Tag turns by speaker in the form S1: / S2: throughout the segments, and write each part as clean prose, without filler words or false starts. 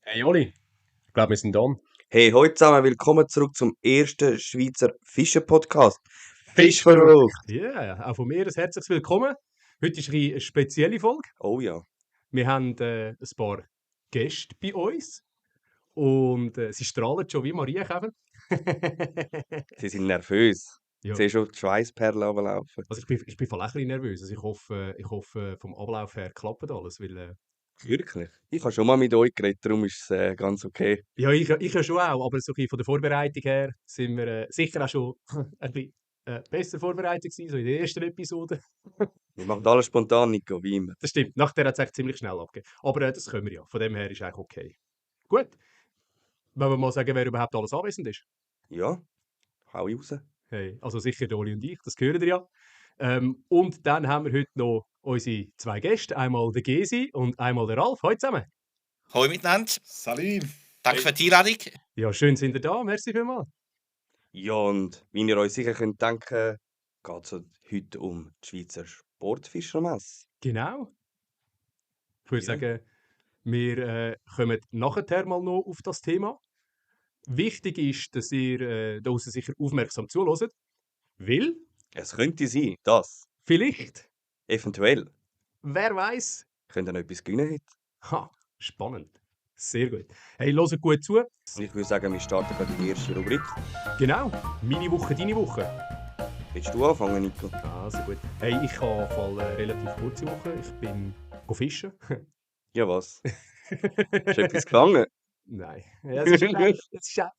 S1: Hey Oli, ich glaube, wir sind on.
S2: Hey, heute zusammen, willkommen zurück zum ersten Schweizer Fischen-Podcast.
S1: Fischverrückt!
S2: Fischverrückt!
S1: Ja, auch von mir ein herzliches Willkommen. Heute ist eine spezielle Folge.
S2: Oh ja,
S1: Wir haben ein paar Gäste bei uns und sie strahlen schon wie Marienkäfer.
S2: sie sind nervös. Ich
S1: Ja,
S2: sehe schon die Schweißperlen runterlaufen.
S1: also ich bin voll ein bisschen nervös. Also ich hoffe, vom Ablauf her klappt alles, weil
S2: Wirklich? Ich habe schon mal mit euch geredet, darum ist es ganz okay.
S1: ja, ich ja schon auch, aber so ein bisschen von der Vorbereitung her sind wir sicher auch schon ein bisschen besser vorbereitet gewesen, so in der ersten Episode.
S2: Wir machen alles spontan, Nico, wie immer.
S1: Das stimmt. Nachher hat es echt ziemlich schnell abgegeben. Aber das können wir ja. Von dem her ist eigentlich okay. Gut. Wollen wir mal sagen, wer überhaupt alles anwesend ist?
S2: Ja, hau ich raus.
S1: Hey, also sicher der Oli und ich, das hören ihr ja. Und dann haben wir heute noch unsere zwei Gäste. Einmal der Gesi und einmal der Ralf. Hallo zusammen.
S3: Hoi miteinander.
S4: Salim.
S3: Danke für die Einladung.
S1: Ja, schön sind ihr da. Merci vielmals.
S2: Ja, und wie ihr euch sicher könnt denken, geht es heute um die Schweizer Sportfischermesse.
S1: Genau. Ich würde
S2: Ja.
S1: sagen, wir kommen nachher mal noch auf das Thema. Wichtig ist, dass ihr da draussen sicher aufmerksam zuhört, weil
S2: Es könnte sein, dass,
S1: vielleicht,
S2: eventuell,
S1: wer weiß,
S2: könnt ihr noch etwas gewinnen heute.
S1: ha, spannend. Sehr gut. Hey, hört gut zu.
S2: Und ich würde sagen, wir starten gerade die erste Rubrik.
S1: Genau, meine Woche, deine Woche.
S2: Willst du anfangen, Nico?
S1: Also gut. Hey, ich habe voll relativ kurze Woche. Ich bin fischen.
S2: Ja, was? Hast du etwas gefangen?
S1: Nein. Ja, es ist einfach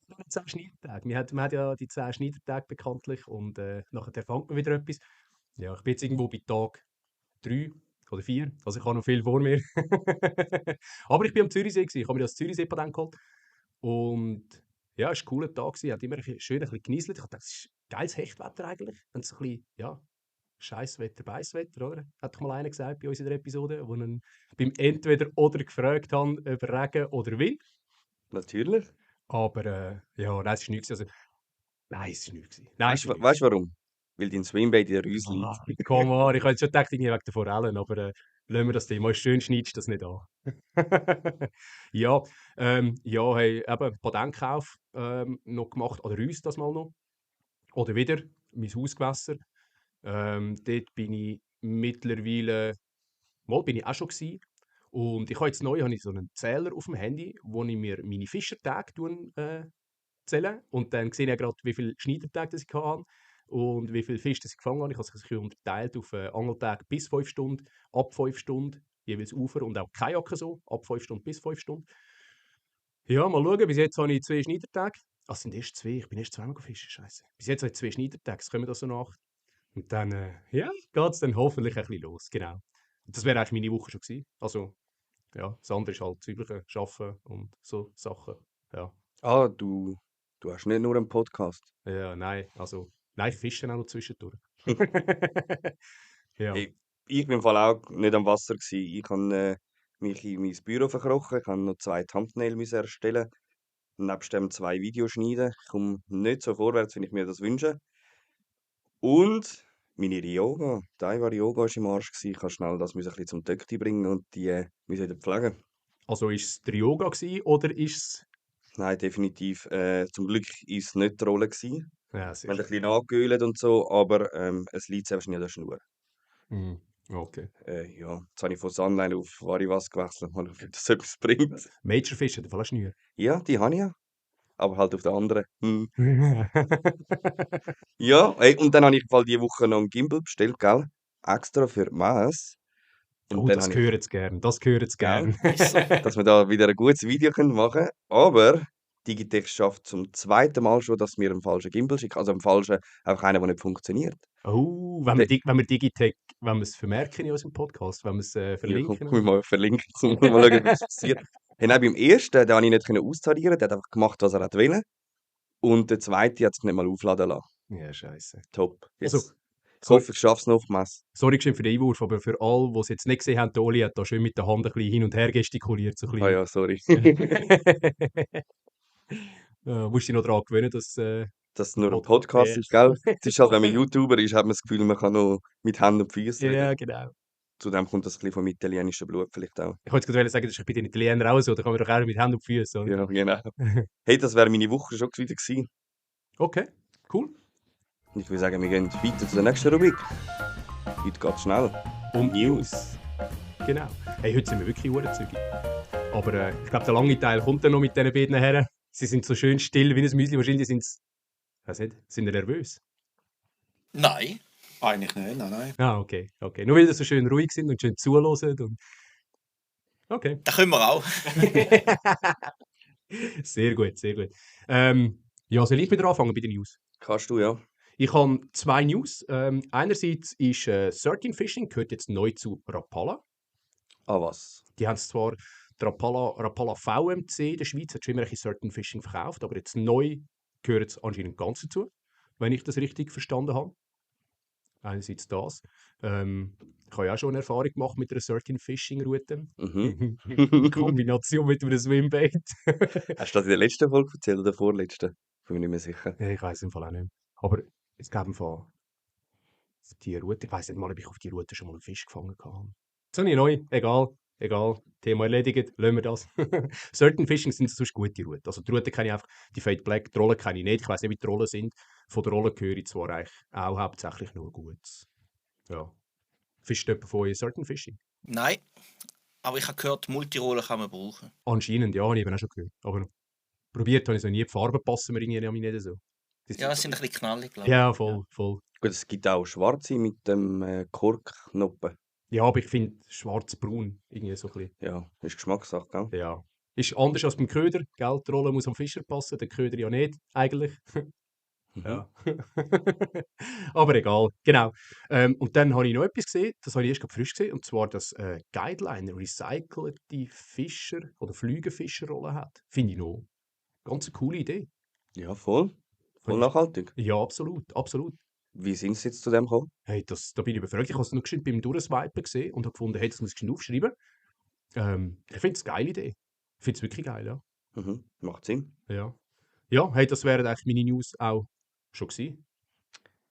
S1: nur 10 Schneidertage. Man hat ja die 10 Schneidertage bekanntlich und nachher fängt man wieder etwas. Ja, ich bin jetzt irgendwo bei Tag 3 oder 4. Also ich habe noch viel vor mir. Aber ich bin am Zürichsee gewesen. Ich habe mir das Zürichsee-Patent geholt. Und ja, es war ein cooler Tag gewesen. Hat immer schön ein bisschen genieselt. Ich dachte, das ist geiles Hechtwetter eigentlich. Wenn es so ein bisschen, ja, Scheißwetter, Beißwetter, oder? Hat doch mal einer gesagt bei uns in der Episode, wo ihn beim Entweder oder gefragt haben, ob Regen oder Wind.
S2: Natürlich.
S1: Aber ja, nein, es war nichts. Also, nein, es war nichts. Nein, es
S2: Weißt
S1: war
S2: du
S1: nichts.
S2: warum? Weil dein Swimbait in der Rüse
S1: Ah,
S2: liegt.
S1: komm on, ich habe jetzt schon gedacht, irgendwie wegen der Forellen, aber lassen wir das Thema. Ist schön, schneidest du das nicht an. Ja, ja, hey, eben Patentkauf noch gemacht, oder uns das mal noch. Oder wieder mein Hausgewässer. Dort bin ich mittlerweile, mal bin ich auch schon gewesen. Und ich habe jetzt neu so einen Zähler auf dem Handy, wo ich mir meine Fischertage zähle. Und dann sehe ich ja gerade, wie viele Schneidertage das ich hatte und wie viele Fische das ich gefangen habe. Ich habe es unterteilt auf Angeltage bis 5 Stunden, ab 5 Stunden, jeweils Ufer und auch Kajaken so, ab 5 Stunden bis 5 Stunden. Ja, mal schauen, bis jetzt habe ich 2 Schneidertage. Ah, es sind erst 2, ich bin erst zweimal fischen, scheiße. Bis jetzt habe ich 2 Schneidertage, es kommen da so nach. Und dann, ja, geht es dann hoffentlich ein bisschen los, genau. Und das wäre eigentlich meine Woche schon gewesen. Also, ja, das andere ist halt das übliche Arbeiten und so Sachen. Ja,
S2: Ah, du hast nicht nur einen Podcast.
S1: ja, nein, also, nein, ich fische auch noch zwischendurch. Ja,
S2: Hey, ich bin im Fall auch nicht am Wasser gewesen. Ich habe mich in mein Büro verkrochen. Ich habe noch 2 Thumbnails müssen erstellen. Nebst dem 2 Videos schneiden. Ich komme nicht so vorwärts, wie ich mir das wünsche. Und meine Yoga, Daiwa Yoga war im Arsch gewesen. Ich musste schnell das müssen ein bisschen zum Töckti bringen und die müssen wieder pflegen.
S1: also ist es der Yoga gewesen, oder ist es...
S2: Nein, definitiv. Zum Glück war es nicht die Rolle gewesen.
S1: Ja,
S2: Wir
S1: sehr
S2: haben ein
S1: schön.
S2: bisschen nachgeölt und so, aber es liegt sehr wahrscheinlich an der Schnur.
S1: Mhm. Okay.
S2: Ja, jetzt habe ich von Sunline auf Varivas gewechselt, mal ob das etwas bringt.
S1: Majorfish hat vielleicht Schnür.
S2: Ja, die habe ich ja, aber halt auf der anderen. Ja, ey, und dann habe ich im Fall diese Woche noch einen Gimbal bestellt, gell? Extra für die Messe. Und
S1: Oh,
S2: dann
S1: das
S2: habe ich,
S1: gehört gern, das gehört
S2: gell,
S1: gern.
S3: Ist so.
S2: dass wir da wieder ein gutes Video machen können. Aber Digitech schafft zum zweiten Mal schon, dass mir einen falschen Gimbal schickt. Also einen falschen, einfach einer, der nicht funktioniert.
S1: Oh, wenn wir,
S2: Der,
S1: Wenn wir Digitech, wenn wir es vermerken in unserem Podcast, wenn wir es
S2: ja, komm,
S1: verlinken.
S2: komm ich mal verlinken, um mal schauen, was passiert. Hey, nein, beim ersten, den habe ich nicht austarieren, der hat einfach gemacht, was er wollte. Und der zweite hat sich nicht mal aufladen lassen.
S1: Ja, scheiße.
S2: Top.
S1: Also,
S2: Jetzt, ich
S1: sorry,
S2: hoffe, ich schaffe es noch auf die Messe.
S1: sorry geschehen für den Einwurf, aber für alle, die es jetzt nicht gesehen haben, der Oli hat da schön mit der Hand ein bisschen hin und her gestikuliert. So ein
S2: Ah
S1: bisschen.
S2: ja, sorry.
S1: Musst dich noch daran gewöhnen, dass
S2: Dass es nur ein
S1: Podcast.
S2: Podcast ist, gell? Es ist halt, wenn man YouTuber ist, hat man das Gefühl, man kann noch mit Händen und Füßen
S1: Ja,
S2: reden.
S1: genau.
S2: Zudem kommt das ein bisschen vom italienischen Blut vielleicht auch.
S1: Ich wollte gerade sagen, das ist bei den Italienern auch so, da kann man doch auch mit Händen und Füßen, oder?
S2: Ja, genau. Hey, das wäre meine Woche schon wieder gewesen.
S1: Okay, cool.
S2: Und ich würde sagen, wir gehen weiter zu der nächsten Rubrik. Heute geht es schnell.
S1: Und News. Genau. Hey, heute sind wir wirklich urzügig. Aber ich glaube, der lange Teil kommt dann noch mit diesen beiden Herren. Sie sind so schön still wie ein Müsli. Wahrscheinlich sind sie, weiß nicht, sind sie nervös?
S3: Nein.
S4: Eigentlich nicht, nein.
S1: Ah, okay. Nur weil sie so schön ruhig sind und schön zuhören. Und... Okay.
S3: Das können wir auch.
S1: Sehr gut, sehr gut. Ja, soll ich wieder anfangen bei den News?
S2: Kannst du, ja.
S1: Ich habe 2 News. Einerseits ist 13 Fishing, gehört jetzt neu zu Rapala.
S2: Ah, was?
S1: Die haben zwar die Rapala VMC in der Schweiz, hat schon immer ein 13 Fishing verkauft, aber jetzt neu gehört es anscheinend ganz dazu, wenn ich das richtig verstanden habe. Einerseits das. Ich habe ja auch schon eine Erfahrung gemacht mit einer 13 Fishing Route.
S2: Mhm.
S1: In Kombination mit einem Swimbait.
S2: Hast du das in der letzten Folge erzählt oder der vorletzten? Bin mir nicht mehr sicher.
S1: Ja, ich weiß im Fall auch nicht. Aber es gab im Fall auf die Route, ich weiß nicht mal, ob ich auf die Route schon mal einen Fisch gefangen habe. Jetzt habe ich neu, egal, Thema erledigt, lassen wir das. Certain Fishing sind sonst gute Routen. Also die Route kenne ich einfach, die Fade Black, die Rollen kenne ich nicht, ich weiß nicht, wie die Rollen sind. Von der Rolle höre ich zwar eigentlich auch hauptsächlich nur Gutes. Ja. Fischt jemand von euch Certain Fishing?
S3: Nein. Aber ich habe gehört, Multirollen kann man brauchen.
S1: Anscheinend, ja, habe ich eben auch schon gehört. Aber probiert habe ich es noch nie, die Farben passen mir irgendwie nicht so.
S3: Ja, es sind ein bisschen knallig, glaube ich.
S1: Ja, voll.
S2: Gut, es gibt auch schwarze mit dem Korknoppen.
S1: Ja, aber ich finde schwarz-braun irgendwie so ein bisschen.
S2: Ja, ist Geschmackssache, gell?
S1: Ja. Ist anders als beim Köder. Gell? Die Rolle muss am Fischer passen, der Köder ja nicht, eigentlich. Ja. Aber egal, genau. Und dann habe ich noch etwas gesehen, das habe ich erst gerade frisch gesehen, und zwar, dass Guideline recycelte Fischer- oder Flügelfischerrolle hat. Finde ich noch ganz eine coole Idee.
S2: Ja, voll. Voll
S1: Finde ich-
S2: nachhaltig.
S1: Ja, absolut.
S2: Wie sind sie jetzt zu dem gekommen?
S1: Hey, da bin ich überfragt. Ich habe es noch geschwind beim Durchswipen gesehen und habe gefunden, hey, das muss ich geschwind aufschreiben. Ich finde es eine geile Idee. Ich finde es wirklich geil, ja.
S2: Mhm. Macht Sinn.
S1: Ja, hey, das wären eigentlich meine News auch schon gewesen.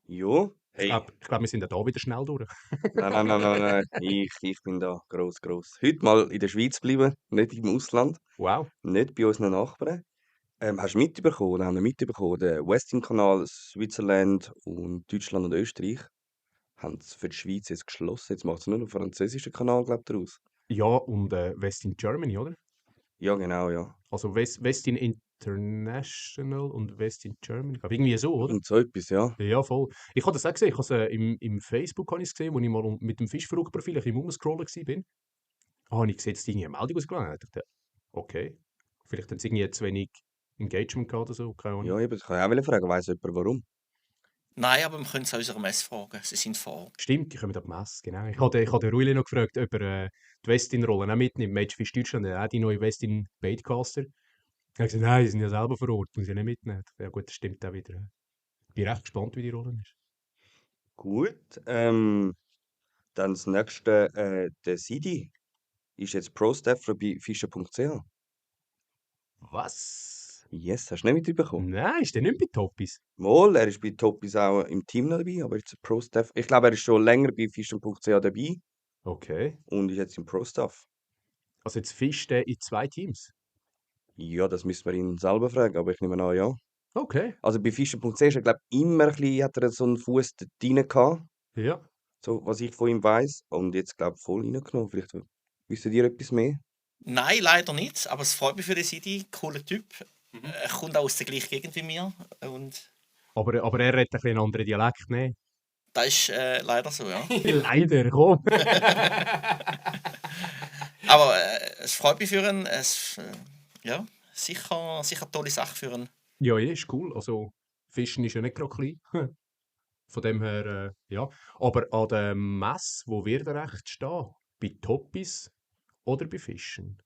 S2: Ja.
S1: Ich
S2: Hey.
S1: glaube, wir sind ja da wieder schnell durch.
S2: Nein. Ich bin da gross. Heute mal in der Schweiz bleiben, nicht im Ausland,
S1: Wow.
S2: nicht bei unseren Nachbarn. Hast du mitbekommen, oder haben wir mitbekommen, der Westin-Kanal, Switzerland und Deutschland und Österreich haben es für die Schweiz jetzt geschlossen. Jetzt macht es nur noch einen französischen Kanal, glaube ich, daraus.
S1: Ja, und West in Germany, oder?
S2: Ja, genau, ja.
S1: Also West in International und West in Germany. Ich glaube, irgendwie so, oder?
S2: Und so etwas, ja.
S1: Ja, voll. Ich habe das auch gesehen. Ich habe es im Facebook habe ich es gesehen, wo ich mal mit dem Fischverrückprofil ein bisschen rumscrollen war. Habe ich gesehen, dass die irgendwie eine Meldung ausgeladen haben. Ich dachte, okay. Vielleicht haben sie irgendwie zu wenig Engagement gehabt oder so. Keine Ahnung.
S2: Ja, eben, ich kann ja auch fragen, weiss jemand warum?
S3: Nein, aber wir können es an unserer Messe fragen. Sie sind vor Ort.
S1: Stimmt, die kommen ab Messe, genau. Ich habe den Ruili noch gefragt, ob er die Westin-Rollen auch mitnimmt. Matchfish Deutschland, auch die neue Westin Baitcaster. Er hat gesagt, nein, die sind ja selber vor Ort, muss ich nicht mitnehmen. Ja gut, das stimmt auch wieder. Ich bin recht gespannt, wie die Rolle ist.
S2: Gut, dann das nächste, der Sidi ist jetzt Pro-Staffer bei Fischer.ch.
S1: Was?
S2: Yes, hast du nicht mitbekommen?
S1: Nein, ist der nicht bei Toppis?
S2: Mal, er ist bei Toppis auch im Team noch dabei, aber jetzt Pro-Staff. Ich glaube, er ist schon länger bei Fischer.ch dabei
S1: Okay.
S2: und ist jetzt im Pro-Staff.
S1: Also jetzt fischt er in 2 Teams?
S2: Ja, das müssen wir ihn selber fragen, aber ich nehme an, ja.
S1: Okay.
S2: Also bei Fischer.ch ist er, glaube ich, immer ein bisschen, hat er so einen Fuß dort rein gehabt,
S1: Ja.
S2: so was ich von ihm weiss. Und jetzt, glaube ich, voll reingenommen. Vielleicht wisst ihr etwas mehr?
S3: Nein, leider nicht. Aber es freut mich für den Sidi. Cooler Typ. Er kommt auch aus der gleichen Gegend wie mir. Und
S1: Aber er redet ein bisschen einen anderen Dialekt, ne?
S3: das ist leider so, ja.
S1: Leider, komm.
S3: Aber es freut mich für ihn. Ja, sicher eine tolle Sache für ihn.
S1: Ja, ist cool. Also, Fischen ist ja nicht gerade klein. Von dem her, ja. Aber an der Messe, wo wird er echt stehen? Bei Toppis oder bei Fischen?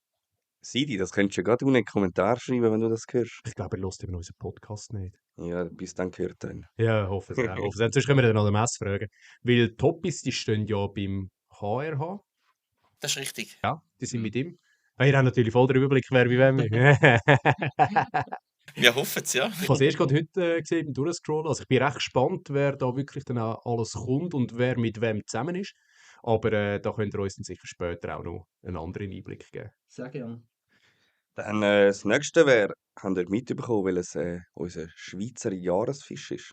S2: Sidi, das könntest du ja gerade unten in den Kommentar schreiben, wenn du das hörst.
S1: Ich glaube, er hört eben unseren Podcast nicht.
S2: Ja, bis dann gehört dann.
S1: Ja, hoffe es auch. Sonst können wir dann an der Messe fragen. Weil Toppis, die stehen ja beim HRH.
S3: Das ist richtig.
S1: Ja, die sind mit ihm. Ah, ihr habt natürlich voll den Überblick, wer wie wem.
S3: Wir hoffen es, ja.
S1: Ich habe es erst gerade heute gesehen beim Durchscrollen. Also ich bin recht gespannt, wer da wirklich dann auch alles kommt und wer mit wem zusammen ist. Aber da könnt ihr uns dann sicher später auch noch einen anderen Einblick geben.
S3: Sehr gerne.
S2: Dann das nächste wäre, habt ihr mitbekommen, welches unser Schweizer Jahresfisch ist?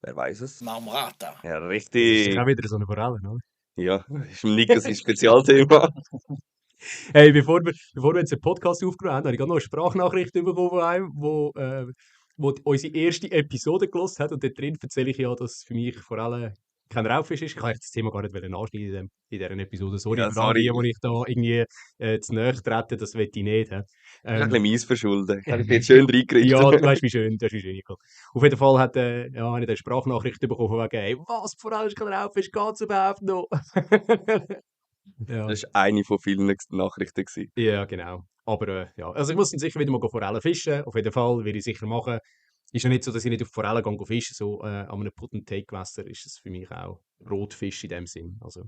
S2: Wer weiß es?
S3: Marmorata.
S2: Ja,
S1: Das ist sicher auch
S2: richtig.
S1: wieder so eine Forelle, oder?
S2: Ja, das ist im Nick ein Spezialthema.
S1: Hey, bevor wir jetzt den Podcast aufgenommen haben, habe ich gerade noch eine Sprachnachricht bekommen von einem, wo unsere erste Episode gehört hat. Und dort drin erzähle ich ja, dass für mich vor allem kein Raubfisch ist. Ich kann jetzt das Thema gar nicht anschneiden in dieser Episode. Sorry
S2: Ja,
S1: für all die,
S2: sorry.
S1: die ich da irgendwie zu nahe trete, das will ich nicht. He.
S2: Das ist ein bisschen meins verschuldet. Ich habe
S1: Ja,
S2: jetzt schön reingerichtet.
S1: du weißt, wie schön, das ist wie schön. Nicole. Auf jeden Fall habe ich eine Sprachnachricht bekommen von wegen, hey, was, vor allem ist kein Raubfisch, geht's überhaupt noch? Ja.
S2: Das war eine von vielen Nachrichten gewesen.
S1: Ja, genau. Aber ja, also ich muss dann sicher wieder mal Forellen fischen. Auf jeden Fall werde ich sicher machen. Ist ja nicht so, dass ich nicht auf Forellen gehe fischen. So an einem Put-and-Take-Gewässer ist es für mich auch Rotfisch in dem Sinn. Also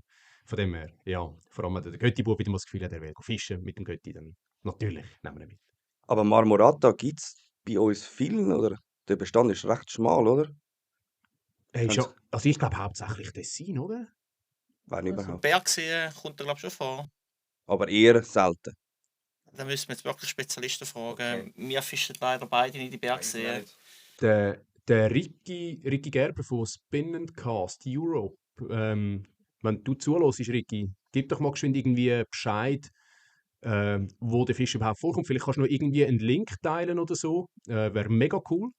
S1: von dem her, ja. Vor allem der Götti-Bub wieder mal das Gefühl hat, er will fischen mit dem Götti, dann natürlich nehmen wir ihn mit.
S2: Aber Marmorata gibt es bei uns vielen, oder? Der Bestand ist recht schmal, oder?
S1: Hey,
S2: Haben
S1: ja,
S2: Sie-
S1: also ich glaube hauptsächlich Tessin, oder?
S2: Wenn
S3: Also
S2: überhaupt.
S3: Bergsee kommt da glaube ich schon vor.
S2: Aber eher selten.
S3: Da müssen wir jetzt wirklich Spezialisten fragen.
S2: Okay.
S3: Wir fischen leider beide nicht in die Bergsee.
S1: Der Ricky Gerber von Spin and Cast Europe, wenn du zuhörst, Ricky, gib doch mal geschwind irgendwie Bescheid, wo der Fisch überhaupt vorkommt. Vielleicht kannst du noch irgendwie einen Link teilen oder so. Wäre mega cool.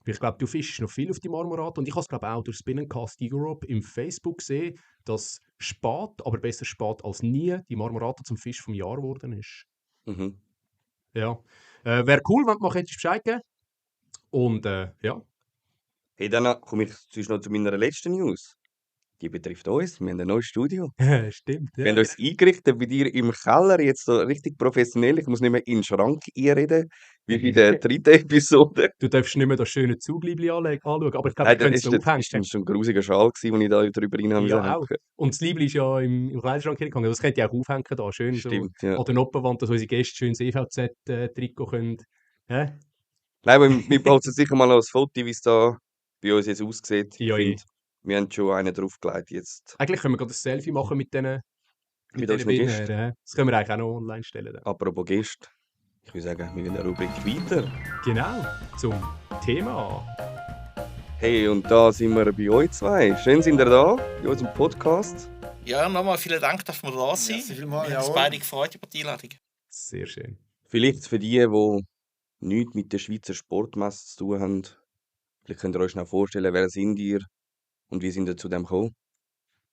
S1: Ich glaube, du fischst noch viel auf die Marmorata. Und ich habe es glaube auch durch Spin and Cast Europe im Facebook gesehen, dass spät, aber besser spät als nie, die Marmorata zum Fisch vom Jahr geworden ist.
S2: Mhm.
S1: Ja. Wäre cool, wenn du mal Bescheid geben. Und ja.
S2: Hey, dann komme ich sonst noch zu meiner letzten News. Die betrifft uns. Wir haben ein neues Studio.
S1: Stimmt,
S2: Wir
S1: ja.
S2: haben uns eingerichtet bei dir im Keller, jetzt so richtig professionell. Ich muss nicht mehr in den Schrank einreden, wie bei der dritten Episode.
S1: Du darfst nicht mehr das schöne Zugleibli anschauen, aber ich glaube,
S2: Nein,
S1: wir können
S2: das
S1: es noch aufhängen.
S2: ist dann schon ein grusiger Schal gewesen, den ich da drüber rein haben
S1: Ja, auch.
S2: musste.
S1: Und das Liebli ist ja im Kleiderschrank hingegangen. Das könnt ihr auch aufhängen da. Schön so
S2: Stimmt, ja.
S1: an der Noppenwand, dass unsere Gäste schön das EVZ-Trikot können. Hä?
S2: Nein, aber wir posten sicher mal noch ein Foto, wie es da bei uns jetzt aussieht. Ich
S1: Ja,
S2: finde, wir haben schon einen draufgelegt jetzt.
S1: Eigentlich können wir gerade ein Selfie machen mit diesen
S2: Mit
S1: diesen
S2: unseren
S1: Bildern.
S2: Gästen.
S1: Hä? Das können wir eigentlich auch noch online stellen. Dann.
S2: Apropos Gäste. Ich würde sagen, wir gehen der Rubrik weiter.
S1: Genau, zum Thema.
S2: Hey, und da sind wir bei euch zwei. Schön sind ihr da, bei unserem Podcast.
S3: Ja, nochmal vielen Dank, dass wir da sind.
S4: Merci vielmals,
S3: Wir haben uns
S4: jawohl.
S3: beide gefreut über die Einladung.
S1: Sehr schön.
S2: Vielleicht für die, die nichts mit der Schweizer Sportmesse zu tun haben, vielleicht könnt ihr euch noch vorstellen, wer sind ihr und wie sind ihr zu dem gekommen?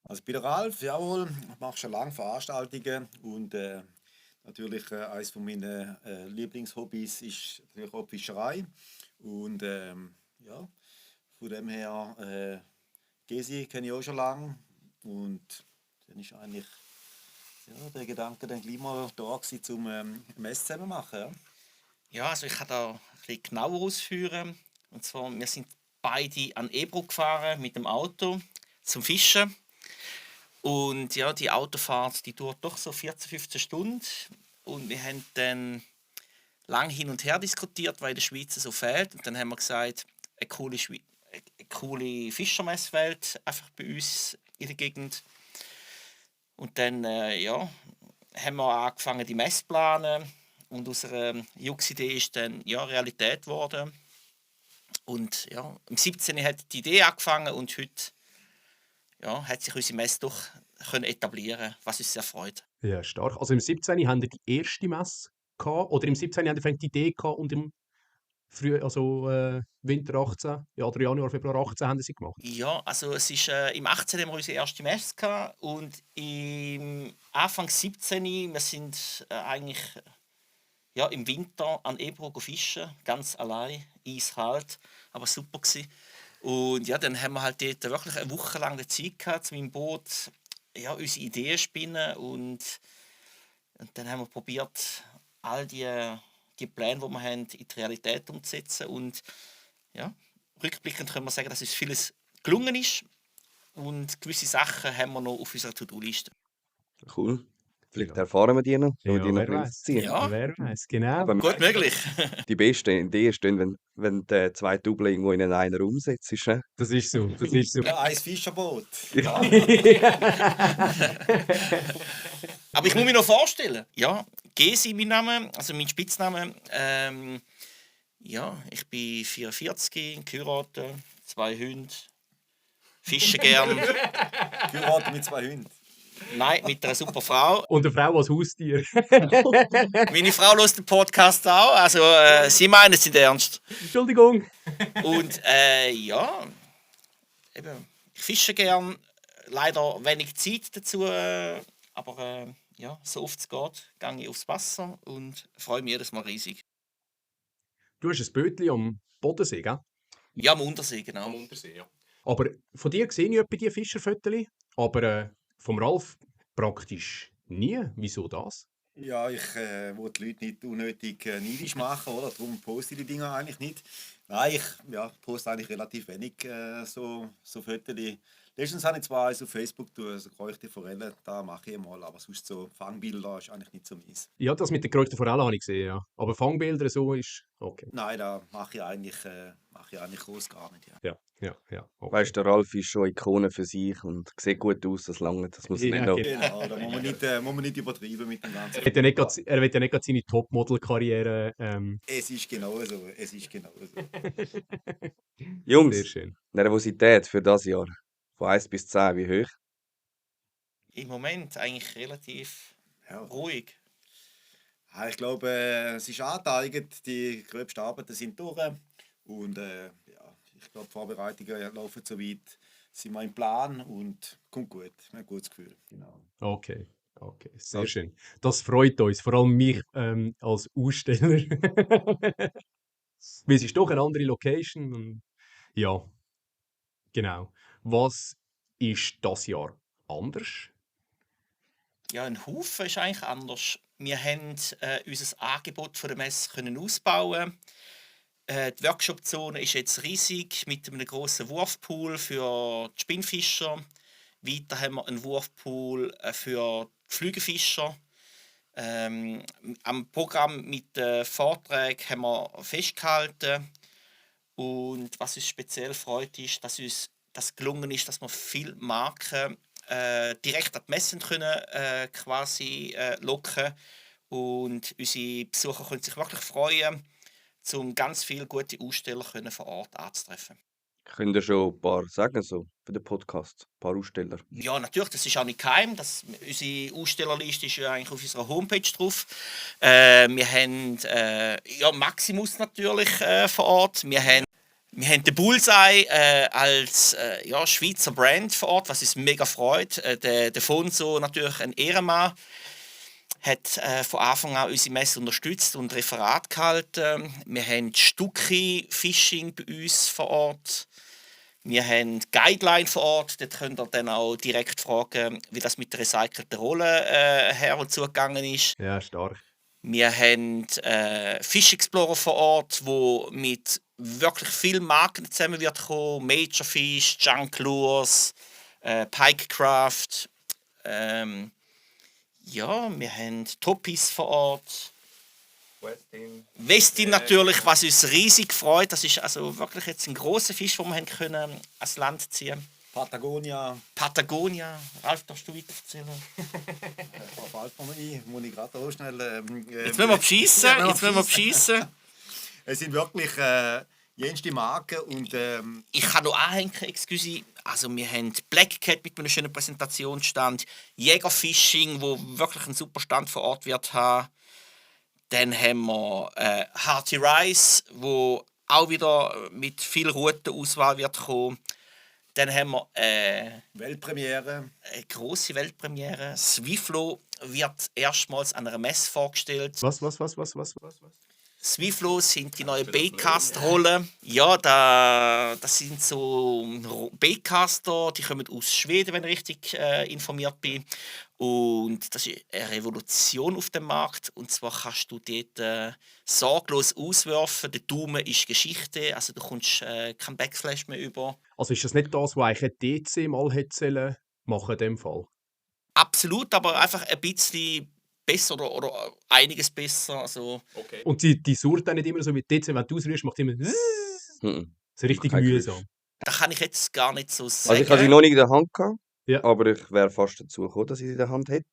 S4: Also ich bin der Ralf, jawohl, ich mache schon lange Veranstaltungen und natürlich eines von meinen Lieblingshobbys ist natürlich auch die Fischerei und ja, von dem her Gesi kenne ich auch schon lange und dann ist eigentlich ja, der Gedanke dann gleich mal da gewesen, um Mess zusammen zu machen. Ja.
S3: Ja, also ich kann da ein bisschen genauer ausführen. Und zwar, wir sind beide an Ebro gefahren mit dem Auto zum Fischen. Und ja, die Autofahrt, die dauert doch so 14, 15 Stunden. Und wir haben dann lang hin und her diskutiert, weil in der Schweiz so fehlt. Und dann haben wir gesagt, eine coole Fischermesswelt einfach bei uns in der Gegend. Und dann ja, haben wir angefangen, die Messe zu planen. Und unsere Jux-Idee ist dann ja, Realität geworden. Und ja, im 17. hat die Idee angefangen und heute ja, hat sich unsere Messe doch können etablieren, was uns sehr freut.
S1: Ja, stark. Also im 17. haben wir die erste Messe gehabt, oder im 17. haben wir die Idee gehabt und im Winter 18, ja, oder Januar, Februar 18 haben sie gemacht.
S3: Ja, also es ist, im 18. haben wir unsere erste Messe gehabt und im Anfang 17. wir sind eigentlich ja, im Winter an Ebro fischen, ganz allein, eiskalt, aber super gewesen. Und ja, dann haben wir halt dort wirklich eine Woche lang die Zeit gehabt, mit dem Boot ja, unsere Ideen spinnen und dann haben wir probiert, all die Pläne, die wir haben, in die Realität umzusetzen. Und ja, rückblickend können wir sagen, dass uns vieles gelungen ist und gewisse Sachen haben wir noch auf unserer To-Do-Liste.
S2: Cool. Vielleicht
S1: Ja.
S2: erfahren wir die noch, wenn wir
S1: Ja,
S2: die noch
S1: wer
S2: ein bisschen
S1: weiß.
S2: ziehen.
S3: Ja,
S1: Wer weiß, genau.
S2: Aber
S3: gut möglich.
S2: die besten Ideen stehen, wenn der zwei Double irgendwo in einen umsetzt. Ist, ne?
S1: Das ist so, das ist so.
S4: Ja, ein Fischerboot.
S3: Aber ich muss mich noch vorstellen. Ja, Gesi, mein Name, also mein Spitzname. Ja, ich bin 44, geheiratet, 2 Hunde, fische gern.
S4: Geheiratet mit 2 Hunden.
S3: Nein, mit einer super Frau.
S1: Und eine Frau als Haustier.
S3: Meine Frau hört den Podcast auch, also sie meinen es sind ernst.
S1: Entschuldigung.
S3: Und ja, eben, ich fische gern, leider wenig Zeit dazu, aber ja, so oft es geht, gehe ich aufs Wasser und freue mich jedes Mal riesig.
S1: Du hast ein Bötchen am Bodensee, gell?
S3: Ja, am Untersee, genau.
S1: Am Untersee, ja. Aber von dir sehe ich etwa die Fischerfotos, aber vom Ralf praktisch nie. Wieso das?
S4: Ja, ich will die Leute nicht unnötig neidisch machen, oder? Darum poste ich die Dinger eigentlich nicht. Nein, ich poste eigentlich relativ wenig so Fotos. Letztens habe ich zwar eins auf Facebook tun, also geräuchte Forellen, da mache ich mal, aber sonst so Fangbilder ist eigentlich nicht so meins.
S1: Ja, das mit der geräuchten Forelle habe ich gesehen, ja. Aber Fangbilder so ist okay.
S4: Nein, da mache ich eigentlich groß gar nicht. Ja.
S1: Ja. Okay.
S2: Weißt du, der Ralf ist schon Ikone für sich und sieht gut aus, das lange. Das muss
S1: Ja,
S2: nicht noch.
S4: Genau, da muss man nicht übertreiben mit dem Ganzen.
S1: Er will ja nicht gerade seine Topmodel-Karriere.
S4: Es ist genauso.
S1: Sehr
S2: Jungs,
S1: schön.
S2: Nervosität für das Jahr. Von 1 bis 10, wie hoch?
S3: Im Moment eigentlich relativ
S4: Ja.
S3: ruhig.
S4: Ja, ich glaube, es ist angezeigt, die gröbsten Arbeiten sind durch. Und ich glaube, die Vorbereitungen laufen so weit, sind wir im Plan und kommt gut. Wir haben ein gutes Gefühl. Genau.
S1: Okay, sehr schön. Das freut uns, vor allem mich als Aussteller. Weil es ist doch eine andere Location. Und ja, genau. Was ist das Jahr anders?
S3: Ja, ein Haufen ist eigentlich anders. Wir haben unser Angebot von der Messe können ausbauen. Die Workshop-Zone ist jetzt riesig mit einem grossen Wurfpool für die Spinnfischer. Weiter haben wir einen Wurfpool für die Flügelfischer. Am Programm mit den Vorträgen haben wir festgehalten. Und was uns speziell freut, ist, dass uns das gelungen ist, dass wir viele Marken direkt an die Messen können, quasi locken. Und unsere Besucher können sich wirklich freuen, um ganz viele gute Aussteller können vor Ort anzutreffen.
S2: Könnt ihr schon ein paar sagen, so für den Podcast? Ein paar Aussteller.
S3: Ja, natürlich, das ist auch nicht geheim. Unsere Ausstellerliste ist ja eigentlich auf unserer Homepage drauf. Wir haben Maximus natürlich vor Ort. Wir haben den Bullseye als Schweizer Brand vor Ort, was uns mega freut. Der Fonso, natürlich ein Ehrenmann, hat von Anfang an unsere Messe unterstützt und Referat gehalten. Wir haben Stucki Fishing bei uns vor Ort. Wir haben Guideline vor Ort. Dort könnt ihr dann auch direkt fragen, wie das mit der recycelten Rolle her und zugegangen ist.
S1: Ja, stark.
S3: Wir haben Fish Explorer vor Ort, wo mit wirklich vielen Marken zusammen wird kommen. Major Fish, Junk Lures, Pikecraft. Wir haben Topis vor Ort. Westin natürlich, was uns riesig freut. Das ist also wirklich jetzt ein grosser Fisch, den wir haben können ans Land ziehen.
S4: Patagonia.
S3: Ralf, darfst du weiter erzählen?
S4: Da fällt mir ein, muss ich gerade auch schnell.
S3: Jetzt müssen wir beschiessen.
S4: Es sind wirklich jenste Marken und
S3: Ich kann noch anhängen, excuse. Also wir haben Black Cat mit einem schönen Präsentationsstand, Jägerfishing, wo wirklich einen super Stand vor Ort wird haben. Dann haben wir Hearty Rice, wo auch wieder mit viel Routenauswahl wird kommen. Dann haben wir
S4: Weltpremiere.
S3: eine grosse Weltpremiere. Swiflo wird erstmals an einer Messe vorgestellt.
S1: Was?
S3: Swiflo sind die neuen Baitcast-Rollen. Ja, das sind so Baitcaster, die kommen aus Schweden, wenn ich richtig informiert bin. Und das ist eine Revolution auf dem Markt. Und zwar kannst du dort sorglos auswerfen. Der Daumen ist Geschichte, also du kommst keinen Backflash mehr über.
S1: Also ist das nicht das, was eigentlich ein DC mal hätte sollen machen in dem Fall?
S3: absolut, aber einfach ein bisschen besser oder einiges besser. Also,
S1: Okay. Und die surrt dann nicht immer so wie dort, wenn du ausrührst, macht immer
S2: Mhm.
S1: so richtig
S2: Kein Geräusch.
S1: mühsam.
S3: da kann ich jetzt gar nicht so
S2: Also ich habe sie
S3: sagen.
S2: noch nicht in der Hand gehabt,
S1: Ja.
S2: aber ich wäre fast dazu gekommen, dass ich sie in der Hand hätte.